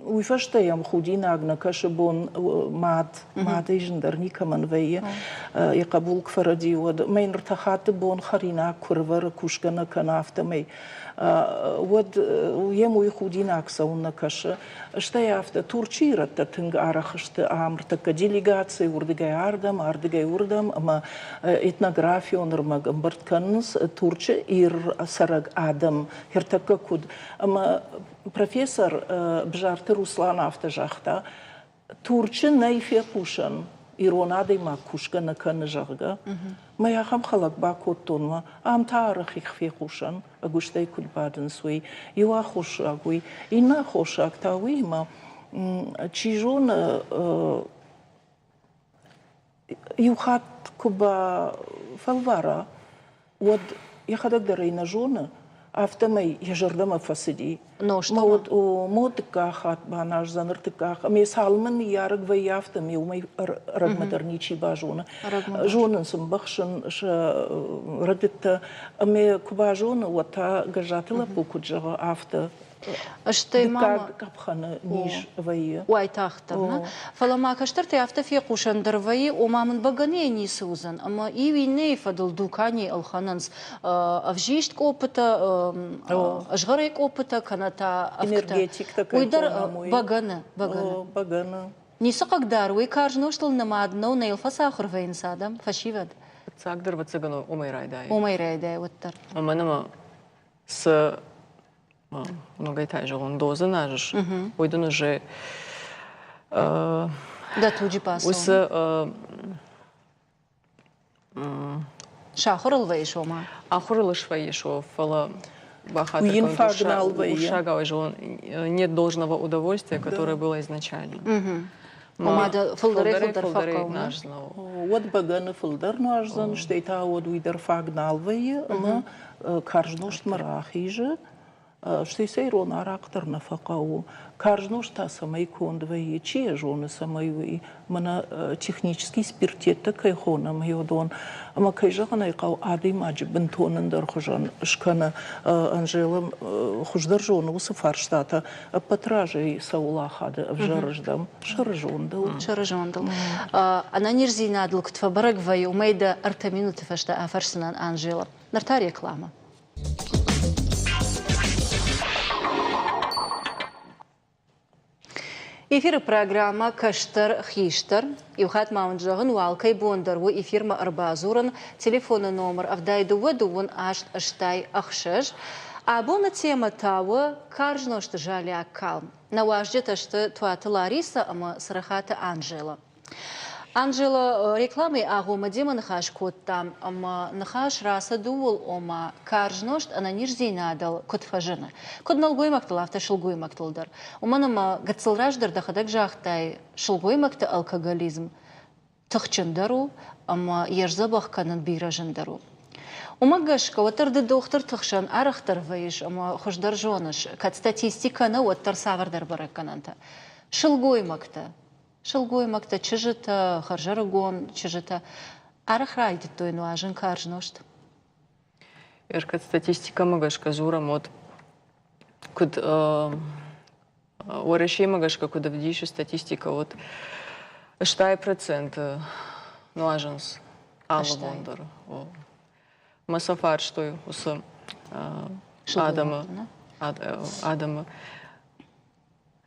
уый фӕстӕ йӕм худинаг нӕ кӕсы бон мад. Мадӕй зындӕр никӕмӕн вӕййы. Йӕ хъӕбул куы фӕрӕдийы, уӕд мӕ йын ӕртӕ хатты бон хӕринаг куы рывӕры, кусгӕ нӕ кӕны, афтӕмӕй. Уӕд йӕм уый худинаг цӕуылнӕ кӕсы. Стӕй афтӕ, Турчы ирӕттӕ тынг арӕх сты ам, ӕртӕккӕ делегаци уырдыгӕй ардӕм, ардыгӕй уырдӕм, ӕмӕ этнографион ӕрмӕг ӕмбырд кӕнынц Турчы ир цӕрӕг адӕм, ӕртӕккӕ куыд. Ӕмӕ профессор Бзарты Руслан афтӕ загъта, Турчы нӕй фехъусӕн, ирон адӕймаг кусгӕ нӕ кӕны, зӕгъгӕ. Мӕ ахӕм хӕлӕг бакодтон мӕ, ам та арӕх их фехъусӕн, ӕгуыстӕй куыд бадынц, уый. Иу аххосаг уый. Иннӕ аххосаг та уый, ӕмӕ чи зоны, иу хатт куы бафӕлвара, уӕд йӕхӕдӕг дӕр ӕй нӕ зоны, афтӕмӕй йӕ зӕрдӕмӕ фӕцыди. Мӕ уд мо дыккаг хатт баназдзӕн, ӕртыккаг. Ӕмӕ цалынмӕ ныййарӕг вӕййы, афтӕмӕй уымӕй ӕрӕгмӕ дӕр ничи базоны. Зонынц ӕмбӕхсын сӕ рӕдыдтӕ. Ӕмӕ куы базоны, уӕд та Гӕззаты лӕппу куыд зӕгъы, афтӕ Стӕй ма Дыккаг къӕпхӕны низ вӕййы. Уайтагъддӕр, нӕ? Фӕлӕ ма кӕстӕртӕй афтӕ фехъусӕн дӕр вӕййы, ома мын бӕгӕныйӕ ницы уыдзӕн, ӕмӕ иу иннӕйы фӕдыл дуканийы ӕлхӕнынц ӕвзист къоппытӕ, згъӕрӕй къоппытӕ, кӕнӕ та ӕвгтӕ. Энергетиктӕ кӕй Уый дӕр хонӕм, уый. бӕгӕны, бӕгӕны. Бӕгӕны. Ницы хъыгдары, уый карз нозтыл нымад нӕу, нӕ йыл фӕцахуыр вӕййынц адӕм, фӕсивӕд. Фыццагдӕр, ӕвӕццӕгӕн, уымӕй райдайы. Уымӕй райдайы уӕддӕр. Уымӕн ӕмӕ цы ногӕй та зӕгъон, дозы назыс, уый дын уже Дӕ туджы бацӕуын. Уыцы Сахуыр ыл вӕййыс, ома? Ахуыр ыл свӕййыс, фӕлӕ бахатыр кӕнут, урсагау зӕгъон, нет должного удовольствия, которое было изначально. Ома дӕ фылдӕрӕй-фылдӕр фӕхъӕуы. Уӕд бӕгӕны фылдӕр нуаздзӕн, стӕй та уӕд уый дӕр фаг нал вӕййы ӕмӕ карз нозтмӕ рахизы. Стӕй сӕ ирон арахъ дӕр нӕ фӕхъӕуы. Карз нозт та цӕмӕй конд вӕййы, чи йӕ зоны, цӕмӕй уый. Мӕнӕ технический спиртеттӕ кӕй хонӕм, уыдон. Ӕмӕ кӕй зӕгъын ӕй хъӕуы, адӕймаджы бынтон ӕндӕр хуызӕн скӕны. Анжела хуыздӕр зоны уыцы фарстатӕ. Ӕппӕт разӕй цӕуыл ахады ӕвзӕрыздӕм? Сӕрызондыл. Сӕрызондыл. Ӕнӕниздзинадыл куыд фӕбӕрӕг вӕййы, уымӕй дӕ ӕртӕ минуты фӕстӕ афӕрсдзынӕн, Анжела. Ныр та рекламӕ. Эфиры программӕ «Кӕстӕр хистӕр». Иу хатт ма уын зӕгъын, уӕ алкӕй бон дӕр у эфирмӕ ӕрбадзурын. Телефоны номыр 72 дыууын аст 86. Абоны темӕ та у карз нозты залиаг калм. Нӕ уазджытӕ сты Туаты Ларисӕ ӕмӕ Цырыхаты Анжелӕ. Анжела, рекламӕйы агъоммӕ демӕ ныхас кодтам ӕмӕ ныхас рацыд ууыл, ома карз нозт ӕнӕниздзинадыл куыд фӕзыны. Куыд нӕлгоймӕгтыл, афтӕ сылгоймӕгтыл дӕр. Уымӕн ӕмӕ гыццыл раздӕр дӕхӕдӕг загътай, сылгоймӕгты алкоголизм тыхджындӕр у ӕмӕ йе сдзӕбӕх кӕнын бирӕ зындӕр у. Уымӕ гӕсгӕ уӕддӕр ды дохтырты хсӕн арӕхдӕр вӕййыс ӕмӕ хуыздӕр зоныс, кӕд статистикӕ нӕ, уӕддӕр цавӕрдӕр бӕрӕггӕнӕнтӕ. Сылгоймӕгтӕ Сылгоймӕгтӕ, чызджытӕ, хӕрзӕрыгон чызджытӕ арӕх райдыдтой нуазын карз нозт. Кӕд статистикӕмӕ гӕсгӕ дзурӕм, уӕд куыд Уӕрӕсемӕ гӕсгӕ куыд ӕвдисы статистикӕ, уӕд 80% нуазынц алы бон дӕр. Мӕ сӕ фарстой уыцы адӕмы, адӕмы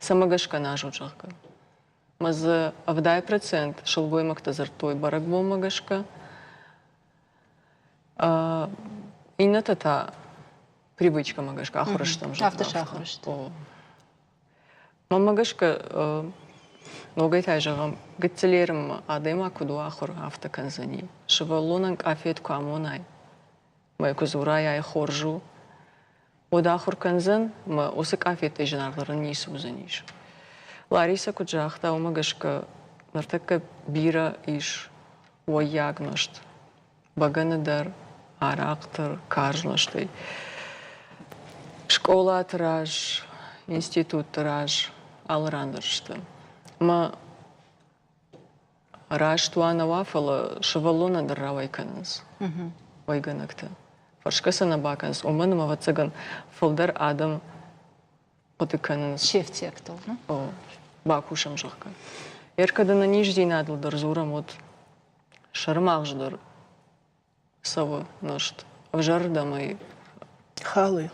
Цӕмӕ гӕсгӕ нӕ зӕгъгӕ. Мӕ дзы 70% сылгоймӕгтӕ дзырдтой бӕрӕгбонмӕ гӕсгӕ. Иннӕтӕ та привычкӕмӕ гӕсгӕ ахуыр стӕм. Афтӕ сахуыр сты. Мӕнмӕ гӕсгӕ, ногӕй та зӕгъӕм, гыццылерынмӕ адӕймаг куыд у ахуыр, афтӕ кӕндзӕни. Сывӕллонӕн къафет куы амонай, мӕ куы дзурай, ай хорз у, уӕд ахуыр кӕндзӕн ӕмӕ уыцы къафеттӕй зынаргъдӕр ын ницы уыдзӕнис. Ларисӕ куыд загъта, уымӕ гӕсгӕ ныртӕккӕ бирӕ ис уӕййаг нозт. Бӕгӕны дӕр, арахъ дӕр, карз нозтӕй. Скъолаты раз, институтты раз алы ран дӕр сты. Ӕмӕ Раст уа нӕ уа, фӕлӕ сывӕллонӕн дӕр рауӕй кӕнынц уӕйгӕнӕгтӕ. Фӕрсгӕ сӕ нӕ бакӕнынц, уымӕн ӕмӕ, ӕвӕццӕгӕн, фылдӕр адӕм хъуыды кӕнынц. Се фтиӕгтыл. О, бакусӕм, зӕгъгӕ. Ӕркӕд ӕнӕниздзинадыл дӕр дзурӕм, уӕд сӕрымагъз дӕр цӕуы нозт. Ӕвзӕрырдӕм ӕй халы.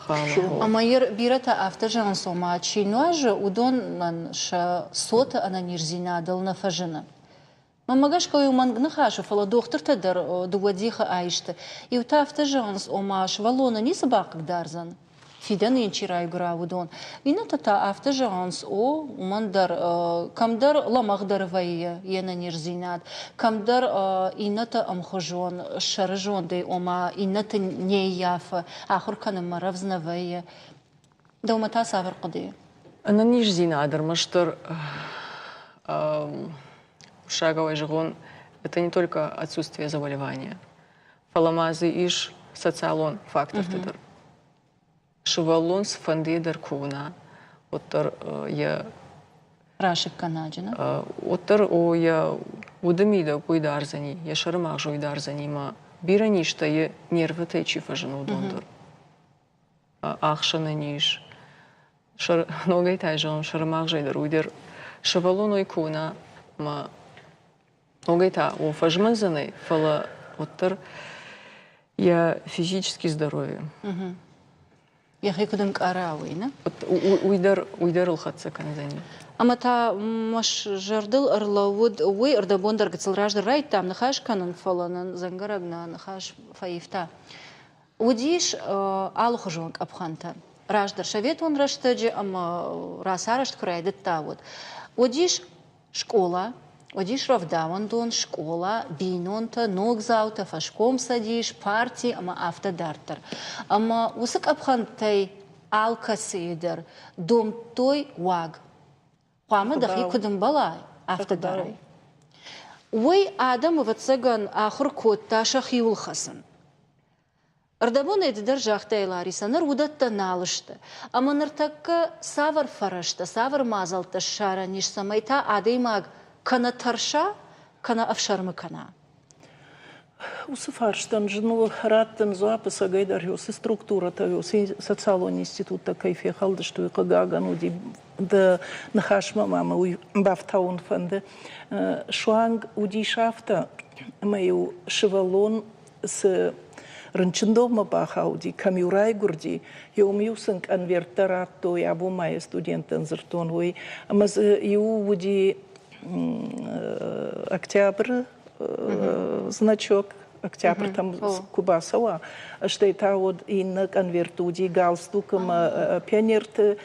Ӕмӕ бирӕтӕ афтӕ зӕгъынц, ома чи нуазы, уыдонӕн сӕ цоты ӕнӕниздзинадыл нӕ фӕзыны. Мӕнмӕ гӕсгӕ уый мӕнг ныхас у, фӕлӕ дохтыртӕ дӕр дыууӕ дихы аисты. Иутӕ афтӕ зӕгъынц, ома сывӕллоны ницы бахъыгдардзӕн, фидӕны йын чи райгуыра, уыдон. Иннӕтӕ та афтӕ зӕгъынц, о, уымӕн дӕр кӕмдӕр лӕмӕгъдӕр вӕййы йе нӕниздзинад, кӕмдӕр иннӕтӕ ӕмхуызон сӕрызондӕй, ома иннӕты не ййафы, ахуыр кӕнынмӕ рӕвдз нӕ вӕййы. Дӕумӕ та цавӕр хъуыды? Ӕнӕниздзинад ӕрмӕстдӕр уырыссагау зӕгъон, это не только отсутствие заболевания, фӕлӕ ма дзы ис социалон фактортӕ дӕр. Сывӕллон цыфӕндыйӕ дӕр куы уына, уӕддӕр йӕ расыггӕнаджы, нӕ? Уӕддӕр о, йӕ уды мидӕг уый дардзӕни, йӕ сӕрымагъз уый дардзӕни мӕ бирӕ низтӕ йӕ нервытӕй чи фӕзыны, уыдон дӕр. Ӕхсыны низ, ногӕй та зӕгъын, сӕрымагъзӕй дӕр уый дӕр сывӕллон уый куы уына мӕ Ногӕй та о фӕзмӕндзӕнӕй, фӕлӕ уӕддӕр йӕ физический здоровье. Йӕхи куыд ӕнкъара, уый, нӕ? Уый дӕр, уый дӕр ыл хӕццӕ кӕндзӕни. Ӕмӕ та мӕ зӕрдыл ӕрлӕууыд, уый ӕрдӕбон дӕр гыццыл раздӕр райдыдтам ныхас кӕнын, фӕлӕ нын дзӕнгӕрӕг нӕ ныхас фӕивта. Уыдис алыхуызон къӕпхӕнтӕ. Раздӕр советон рӕстӕджы ӕмӕ рацарӕзт куы райдыдта, уӕд. Уыдис скъола, уыдис рӕвдауӕндон, скъола, бинонтӕ, ногдзаутӕ, фӕскомцӕдис, парти ӕмӕ афтӕ дарддӕр. Ӕмӕ уыцы къӕпхӕнтӕй алкӕцыйы дӕр домдтой уаг. Хъуамӕ дӕхи куыд ӕмбӕла, афтӕ дарай. Уый адӕм, ӕвӕццӕгӕн, ахуыр кодта сӕхиуыл хӕцын. Ӕрдӕбонӕй ды дӕр загътай, Ларисӕ, ныр уыдӕттӕ нал сты. Ӕмӕ ныртӕккӕ цавӕр фӕрӕзтӕ, цавӕр мадзӕлттӕ ссарӕн ис, цӕмӕй та адӕймаг кӕнӕ тӕрса, кӕнӕ ӕфсӕрмы кӕна? Уыцы фарстӕн зын у раттын дзуапп, ӕцӕгӕйдӕр уыцы структурӕтӕ, уыцы социалон институттӕ кӕй фехӕлдысты, уый хъыгагӕн уыди. Дӕ ныхасмӕ ма мӕ уый бафтауын фӕнды. Суанг уыдис афтӕ, ӕмӕ-иу сывӕллон цы рынчындонмӕ бахауди, кӕм-иу райгуырди, уым-иу сын къонверттӕ радтой, абон ма йӕ студенттӕн дзырдтон уый. Ӕмӕ дзы иу уыди октябры значок, октябрьтӕм куы бацӕуа, стӕй та уӕд иннӕ конверты уыди галстук ӕмӕ пионерты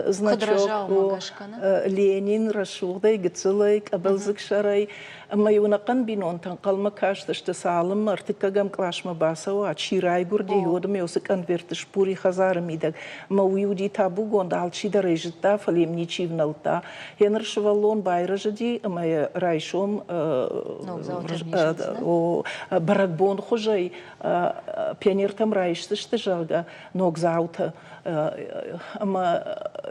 значок, Ленин рӕсугъдӕй, гыццылӕй, къӕбӕлдзыгсӕрӕй. Ӕмӕ-иу ӕнӕхъӕн бинонтӕ ӕнхъӕлмӕ кастысты, цалынмӕ ӕртыккӕгӕм къласмӕ бацӕуа, чи райгуырди, уӕдмӕ уыцы конверты сбури хӕдзары мидӕг. Ӕмӕ уый уыди табугонд, алчидӕр ӕй зыдта, фӕлӕ йӕм ничи внӕлдта. Йе ныр сывӕллон байрӕзыди ӕмӕ йӕ райсом бӕрӕгбонхуызӕй пионертӕм райсдзысты, зӕгъгӕ, ногдзаутӕ. Ӕмӕ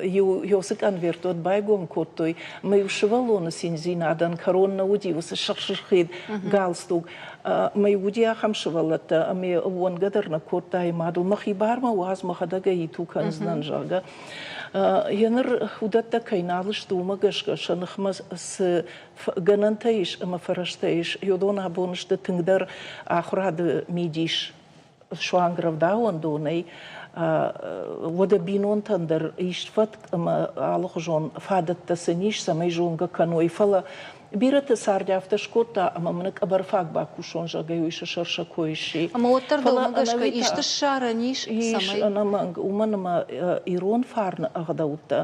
иу уыцы конверт уӕд байгом кодтой, ӕмӕ-иу сывӕллоны циндзинадӕн кӕрон нӕ уыди уыцы сырх-сырхид галстук. Ӕмӕ уыди ахӕм сывӕллӕттӕ, ӕмӕ ӕууӕндгӕ дӕр нӕ кодта йӕ мадыл, мӕхи бар мӕ уадз, мӕхӕдӕг ӕй иту кӕндзынӕн, зӕгъгӕ. Еныр уыдӕттӕ кӕй нал сты, уымӕ гӕсгӕ сӕ ныхмӕ цы гӕнӕнтӕ ис ӕмӕ фӕрӕзтӕ ис, уыдон абон сты тынгдӕр ахуырады мидис суанг рӕвдауӕндонӕй, уӕдӕ бинонтӕн дӕр ис фӕтк ӕмӕ алыхуызон фадӕттӕ сын ис, цӕмӕй зонгӕ кӕной. Фӕлӕ бирӕты цард афтӕ скодта, ӕмӕ мын къӕбӕрфаг бакусон, зӕгъгӕ, уый сӕ сӕр сӕ кой сси. Ӕмӕ уӕддӕр дӕумӕ гӕсгӕ исты ссарӕн ис, цӕмӕй? Ис, ӕнӕмӕнг, уымӕн ӕмӕ ирон фарны ӕгъдӕуттӕ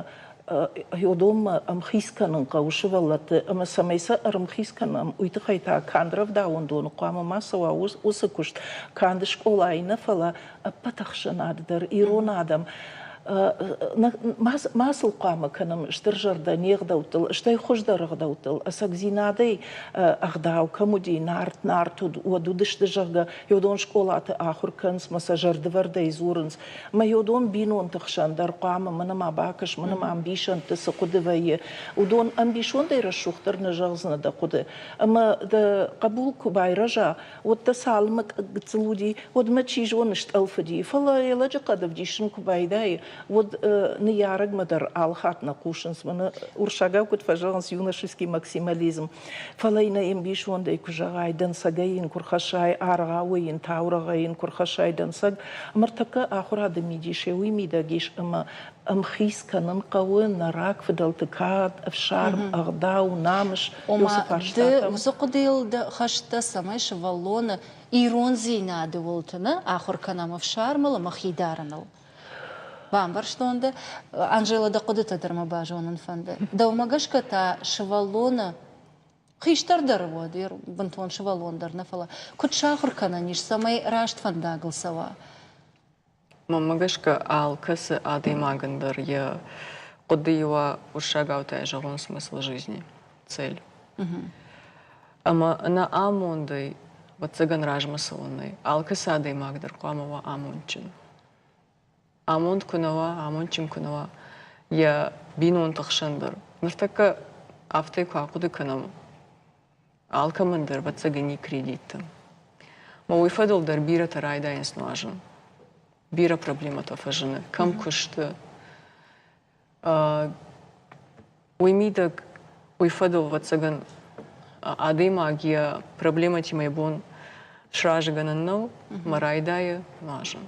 уыдонмӕ ӕмхиц кӕнын хъӕуы сывӕллӕтты ӕмӕ цӕмӕй сӕ ӕрӕмхиц кӕнӕм, уый тыххӕй та канд рӕвдауӕндоны хъуамӕ ма цӕуа уыцы куыст, канд скъолайы нӕ, фӕлӕ ӕппӕт ӕхсӕнады дӕр, ирон адӕм ма сыл хъуамӕ кӕнӕм стырзӕрдӕ не гъдӕуттыл, стӕй хуыздӕр ӕгъдӕуттыл. Ӕцӕгдзинадӕй ӕгъдау кӕм уыди, нарт нарт уыд, уӕд уыдысты, зӕгъгӕ, уыдон скъолаты ахуыр кӕнынц мӕ сӕ зӕрдывӕрдӕй дзурынц. Мӕ уыдон бинонты хсӕн дӕр хъуамӕ мӕнӕ ма бакӕс, мӕнӕ ма ӕмбисӕндты цы хъуыды вӕййы, уыдон ӕмбисондӕй рӕсугъддӕр нӕ зӕгъдзынӕ дӕ хъуыды. Ӕмӕ дӕ хъӕбул куы байрӕза, уӕд дӕ цалынмӕ гыццыл уыди, уӕдмӕ чи зоны стъӕлфыди, фӕлӕ йӕ лӕджыхъӕд ӕвдисын куы байдайы, уӕд ныййарӕгмӕ дӕр алыхатт нӕ хъусынц. Мӕнӕ уырыссагау куыд фӕзӕгъынц, юношеский максимализм. Фӕлӕ йын ӕй ӕмбисондӕй куы зӕгъай, дӕнцӕгӕй йын куы рхӕссай, аргъауӕй йын, таурӕгъӕй йын куы рхӕссай дӕнцӕг, ӕмӕ ахуырады мидис уый мидӕг ис, ӕмӕ ӕмхиц кӕнын хъӕуы нӕ рагфыдӕлты кад, ӕфсарм, ӕгъдау, намыс. Ома, ды уыцы хъуыдыйыл дӕ хӕстӕ, цӕмӕй сывӕллоны ирондзинады уылты нӕ ахуыр кӕнӕм ӕфсармыл ӕмӕ хи дарыныл. Бамбӕрстон дӕ. Анжела, дӕ хъуыдытӕ дӕр мӕ базонын фӕнды. Дӕумӕ гӕсгӕ та сывӕллоны хистӕр дӕр уӕд, бынтон сывӕллон дӕр нӕ, фӕлӕ куыд сахуыр кӕнӕн ис, цӕмӕй раст фӕндагыл цӕуа? Мӕнмӕ гӕсгӕ, алкӕцы адӕймагӕн дӕр йӕ хъуыдыйы уа уырыссагау та зӕгъон смысл жизни, цель. Ӕмӕ ӕнӕ амондӕй, ӕвӕццӕгӕн, размӕ цӕуӕн нӕй. Алкӕцы адӕймаг дӕр хъуамӕ уа амондджын. Амонд куы нӕ уа, амондджын куы нӕ уа йӕ бинонты хсӕн дӕр. Ныртӕккӕ афтӕ куы ахъуыды кӕнӕм, алкӕмӕн дӕр, ӕвӕццӕгӕн, и кредиттӕ. Мӕ уый фӕдыл дӕр бирӕтӕ райдайынц нуазын. Бирӕ проблемӕтӕ фӕзыны, кӕм куысты. Уый мидӕг, уый фӕдыл, ӕвӕццӕгӕн, адӕймаг йӕ проблемӕтимӕ йӕ бон сразыгӕнӕн нӕу, мӕ райдайы нуазын.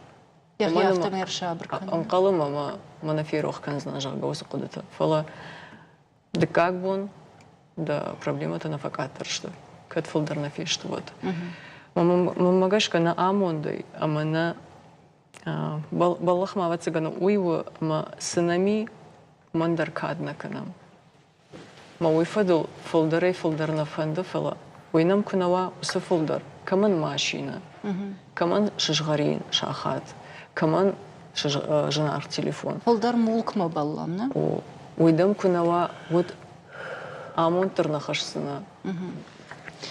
Йӕхи афтӕмӕй ӕрсабыр кӕнын. Ӕнхъӕлы мӕ мӕ нӕ ферох кӕндзынӕн, зӕгъгӕ, уыцы хъуыдытӕ. Фӕлӕ дыккаг бон дӕ проблемӕтӕ нӕ фӕкъаддӕр сты, кӕд фылдӕр нӕ фесты, уӕд. Мӕнмӕ гӕсгӕ нӕ амондӕй ӕмӕ нӕ бӕллӕх ма ӕвӕццӕгӕн уый у, ӕмӕ цы нӕм и, уымӕн дӕр кад нӕ кӕнӕм. Мӕ уый фӕдыл фылдӕрӕй-фылдӕр нӕ фӕнды, фӕлӕ уый нӕм куы нӕ уа, уыцы фылдӕр кӕмӕн машинӕ, кӕмӕн сызгъӕрин сахат, кӕмӕн зынаргъ телефон. Фылдӕр мулкмӕ бӕллӕм, нӕ? О, уый дӕм куы нӕ уа, уӕд амонд дӕр нӕ хӕсдзынӕ.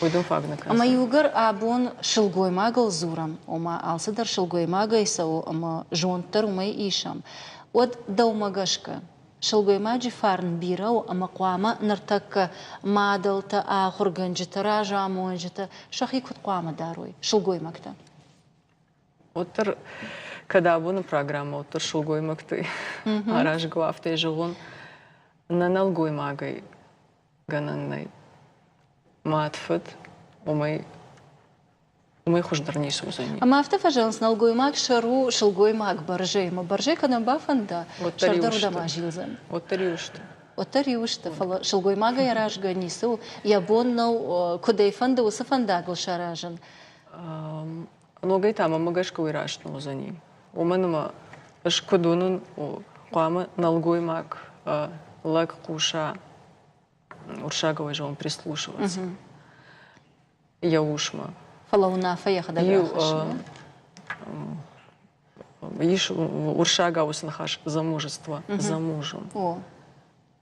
Уый дын фаг нӕ кӕндзӕн. Ӕмӕ иугӕр абон сылгоймагыл дзурӕм, ома алцыдӕр сылгоймагӕй цӕуы ӕмӕ зонд дӕр уымӕй исӕм, уӕд дӕумӕ гӕсгӕ сылгоймаджы фарн бирӕ у ӕмӕ хъуамӕ ныртӕккӕ мадӕлтӕ, ахуыргӕнджытӕ, разамонджытӕ сӕхи куыд хъуамӕ дарой сылгоймӕгтӕ? Уӕддӕр кӕд абоны программӕ уӕддӕр сылгоймӕгты аразгӕ у, афтӕ зӕгъон, нӕ нӕлгоймагӕй гӕнӕн нӕй. Мад, фыд, уымӕй уымӕй хуыздӕр ницы уыдзӕни. Ӕмӕ афтӕ фӕзӕгъынц, нӕлгоймаг сӕр у, сылгоймаг бӕрзӕй. Ӕмӕ бӕрзӕй кӕдӕм бафӕнда, сӕр дӕр уырдӕм азилдзӕн. Уӕддӕр иу сты. Уӕддӕр иу сты, фӕлӕ сылгоймагӕй аразгӕ ницы у. Йӕ бон нӕу, куыд ӕй фӕнды, уыцы фӕндагыл саразын. Ногӕй та мӕмӕ гӕсгӕ уый раст нӕ уыдзӕни. Уымӕн ӕмӕ ӕз куыд уынын, хъуамӕ нӕлгоймаг лӕг хъуса уырыссагау зӕгъын прислушиваться йӕ усмӕ. Фӕлӕ уынаффӕ йӕхӕдӕг рахӕссы. Ис уырыссагау уыцы ныхас замужество, за мужем.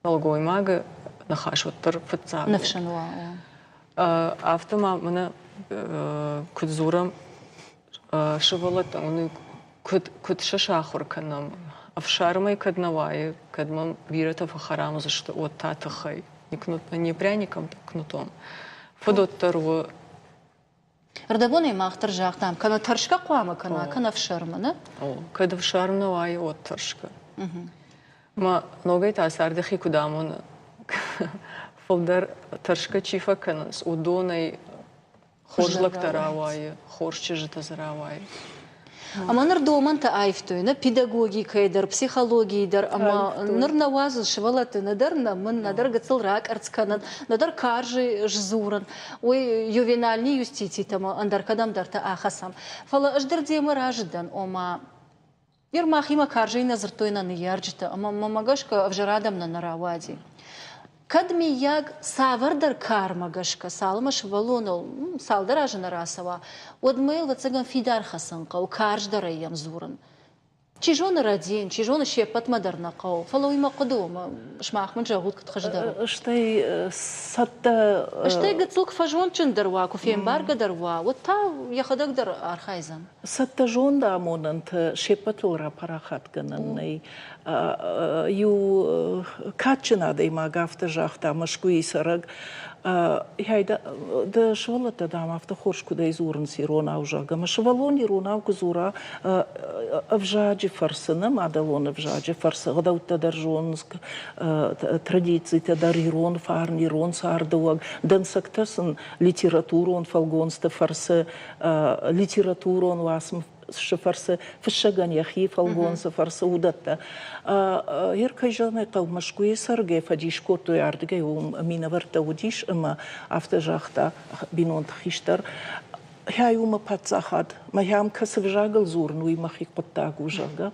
Нӕлгоймагы ныхас уӕддӕр фыццаг. Ныфсын уа. Афтӕ ма мӕнӕ куыд дзурӕм, сывӕллӕттӕн куыд, куыд сӕ сахуыр кӕнӕм, ӕфсармӕй кӕд нӕ уайы, кӕд мӕм бирӕтӕ фӕхӕрам уыдзысты, уӕд та тыххӕй. Не пряником, так кнутом. Фыд уӕддӕр у. Ӕрдӕбонӕй мах дӕр загътам, кӕнӕ тӕрсгӕ хъуамӕ кӕна, кӕнӕ ӕфсӕрмы, нӕ? О, кӕд ӕфсарм нӕ уайы, уӕд тӕрсгӕ. Мӕ ногӕй та царды хи куыд амоны, фылдӕр тӕрсгӕ чи фӕкӕнынц, уыдонӕй хорз лӕгтӕ рауайы, хорз чызджытӕ дзы рауайы. Ӕмӕ ныр домӕнтӕ аивтой нӕ педагогикӕйы дӕр, психологийы дӕр, ӕмӕ ныр нӕ уадзынц сывӕллӕтты нӕдӕр нӕмын, нӕдӕр гыццыл ракъӕрцц кӕнын, нӕдӕр карзӕй сдзурын. Уый ювенальный юстицитӕм ӕндӕр кӕдӕмдӕрты ахӕцӕм. Фӕлӕ ӕз дӕр демӕ разы дӕн, ома Ер махимӕ карзӕй нӕ дзырдтой нӕ ныййарджытӕ, ӕмӕ мӕмӕ гӕсгӕ ӕвзӕр адӕм нӕ нӕ рауади. Кӕд, миййаг, цавӕрдӕр кармӕ гӕсгӕ, цалынмӕ сывӕллоныл цалдӕр азы нӕ рацӕуа, уӕдмӕ йыл, ӕвӕццӕгӕн, фидар хӕцын хъӕуы, карздӕрӕй йӕм дзурын. Чи зоны, рӕдийын, чи зоны, се ппӕтмӕ дӕр нӕ хъӕуы, фӕлӕ уый мӕ хъуыды у, ӕмӕ сымах мын зӕгъут, куыд хуыздӕр у. Стӕй цӕттӕ... Стӕй гыццыл куы фӕзондджындӕр уа, куы фембаргӕдӕр уа, уӕд та йӕхӕдӕг дӕр архайдзӕн. Цӕттӕ зондамонӕнтӕ се ппӕтыл рапарахатгӕнӕн нӕй. Иу кадджын адӕймаг афтӕ загъта, Мӕскуыйы цӕрӕг, дӕ сывӕллӕттӕ, дам, афтӕ хорз куыдӕй дзурынц иронау, зӕгъгӕ. Ӕмӕ сывӕллон иронау куы дзура, ӕвзаджы фӕрцы, нӕ мадӕлон ӕвзаджы фӕрцы ӕгъдӕуттӕ дӕр зонынц, традицитӕ дӕр, ирон фарн, ирон цардыуаг, дӕнцӕгтӕ сын литературон фӕлгонцты фӕрцы литературон уацмысы фӕрцы, фыссӕгӕн йӕхи фӕлгонцы фӕрцы, уыдӕттӕ. Ер кӕй зӕгъын ӕй хъӕуы, Мӕскуыйы цӕргӕ фӕдис кодтой, ардыгӕй уым минӕвӕрттӕ уыдис ӕмӕ афтӕ загъта бинонты хистӕр, Хӕй у мӕ паддзахад, мӕ кӕцы взагыл дзурын, уый мӕхи хъуыддаг у, зӕгъгӕ.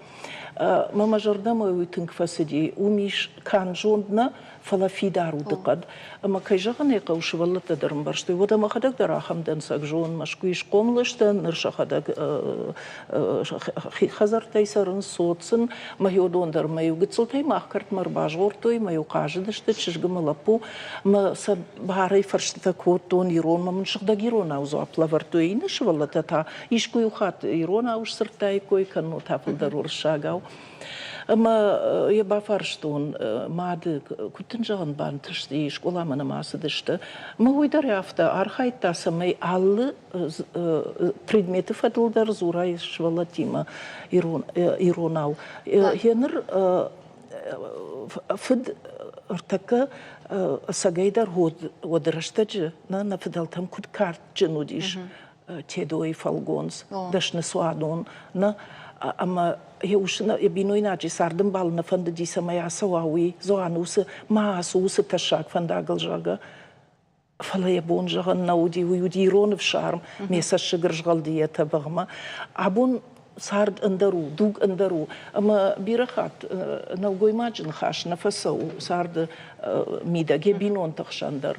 Мӕ мӕ зӕрдӕмӕ уый тынг фӕцыди. Уым ис канд зонд нӕ, фӕлӕ фидар удыхъӕд. Ӕмӕ кӕй зӕгъын ӕй хъӕуы, сывӕллӕттӕ дӕр ӕмбӕрстой. Уӕдӕ мӕхӕдӕг дӕр ахӕм дӕнцӕг зон, Мӕскуыйы схъомыл сты, ныр сӕхӕдӕг хӕдзӕрттӕй цӕрынц, цот сын. Мӕ уыдон дӕр мӕ иу гыццылтӕй мах кӕртмӕ ӕрбазгъордтой, мӕ иу хъазыдысты чызг ӕмӕ лӕппу. Мӕ сӕ барӕй фӕрстытӕ кодтон иронмӕ мын сыгъдӕг иронау дзуапп лӕвӕрдтой. Иннӕ сывӕллӕттӕ та искуы-иу хатт иронау сдзырдтаиккой, кӕннод та фылдӕр уырыссагау. Ӕмӕ йӕ бафарстон, мады, куыд дын зӕгъын бантысти, скъоламӕ нӕма ацыдысты. Ӕмӕ уый дӕр афтӕ архайдта, цӕмӕй алы предметы фӕдыл дӕр дзурай сывӕллӕттимӕ иронау. Гъеныр фыд ӕртӕккӕ ӕцӕгӕйдӕр уӕды рӕстӕджы нӕ фыдӕлтӕм куыд кадджын уыдис Тедойы фӕлгонц, дӕсны цуанон, нӕ ӕмӕ йӕ усы йӕ бинойнаджы цардӕмбал нӕ фӕндыди, цӕмӕй ацӕуа уый, Зоан уыцы ма ацу уыцы тӕссаг фӕндагыл, зӕгъгӕ. Фӕлӕ йӕ бон зӕгъӕн нӕ уыди, уый уыди ирон ӕфсарм, ме цӕссыг ӕрзгъӕлди йӕ тӕбӕгъмӕ. Абон цард ӕндӕр у, дуг ӕндӕр у, ӕмӕ бирӕ хатт нӕлгоймаджы ныхас нӕ фӕцӕуы царды мидӕг, йӕ бинонты хсӕн дӕр.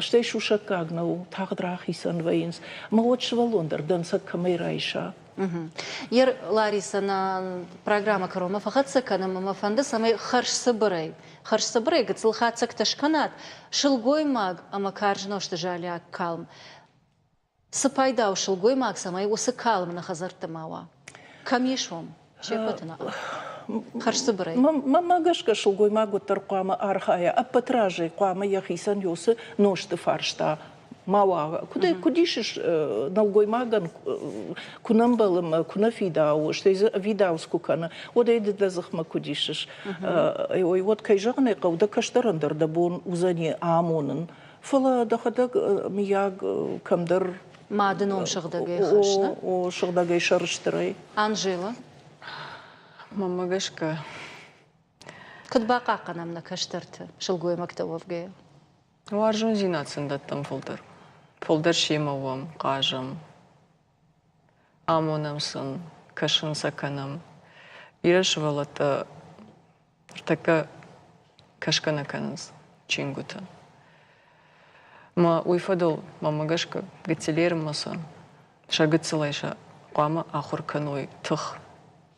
Стӕй сусӕггаг нӕу, тагъд рахицӕн вӕййынц. Ӕмӕ уӕд сывӕллон дӕр дӕнцӕг кӕмӕй райса? Ер Лариса, нӕ программӕ кӕронмӕ фӕхӕццӕ кӕнӕм ӕмӕ фӕнды, цӕмӕй хӕрзцыбырӕй, хӕрзцыбырӕй гыццыл хатдзӕгтӕ скӕнат, сылгоймаг ӕмӕ карз нозты залиаг калм. Цы пайда у сылгоймаг, цӕмӕй уыцы калм нӕ хӕдзӕртты ма уа? Кӕм ис уым? Се ппӕты нӕ хӕрзцыбырӕй. Мӕнмӕ гӕсгӕ сылгоймаг уӕддӕр хъуамӕ архайа ӕппӕт разӕй, хъуамӕ йӕхицӕн уыцы нозты фарста ма уа. Куыд, куыд исыс нӕлгоймагӕн куы нӕ мбӕлы мӕ куы нӕ фидауы, стӕй дзы ӕвидауц куы кӕны, уӕд ӕй ды дӕ дзыхмӕ куыд исыс? Уӕд кӕй зӕгъын ӕй хъӕуы, дӕ кӕстӕрӕн дӕр дӕ бон уыдзӕни амонын. Фӕлӕ дӕхӕдӕг, мыййаг, кӕмдӕр Мады ном сыгъдӕгӕй хӕссы? О, сыгъдӕгӕй сӕрыстырӕй. Анжела? Мӕнмӕ гӕсгӕ. Куыд бахъахъхъӕнӕм нӕ кӕстӕрты, сылгоймӕгтӕ уӕвгӕйӕ? Уарзондзинад сын дӕттӕм фылдӕр. Фылдӕр семӕ уӕм, хъазӕм, амонӕм сын, кӕсын сӕ кӕнӕм. Бирӕ сывӕллӕттӕ ныртӕккӕ кӕсгӕ нӕ кӕнынц чингуытӕ. Мӕ уый фӕдыл, мӕнмӕ гӕсгӕ, гыццылермӕ сӕ сӕ гыццылӕй сӕ хъуамӕ ахуыр кӕной тых,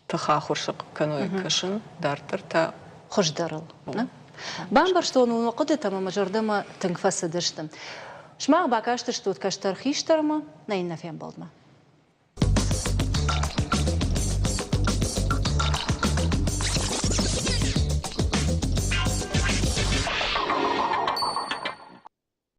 тыхахуыр сӕ кӕной кӕсын, дарддӕр та хуыздӕрыл. Бамбӕрстон уын мӕ хъуыдытӕ ӕмӕ мӕ зӕрдӕмӕ тынг фӕцыдысты. Сымах бакастыстут кӕстӕр хистӕрмӕ, нӕ иннӕ фембӕлдмӕ.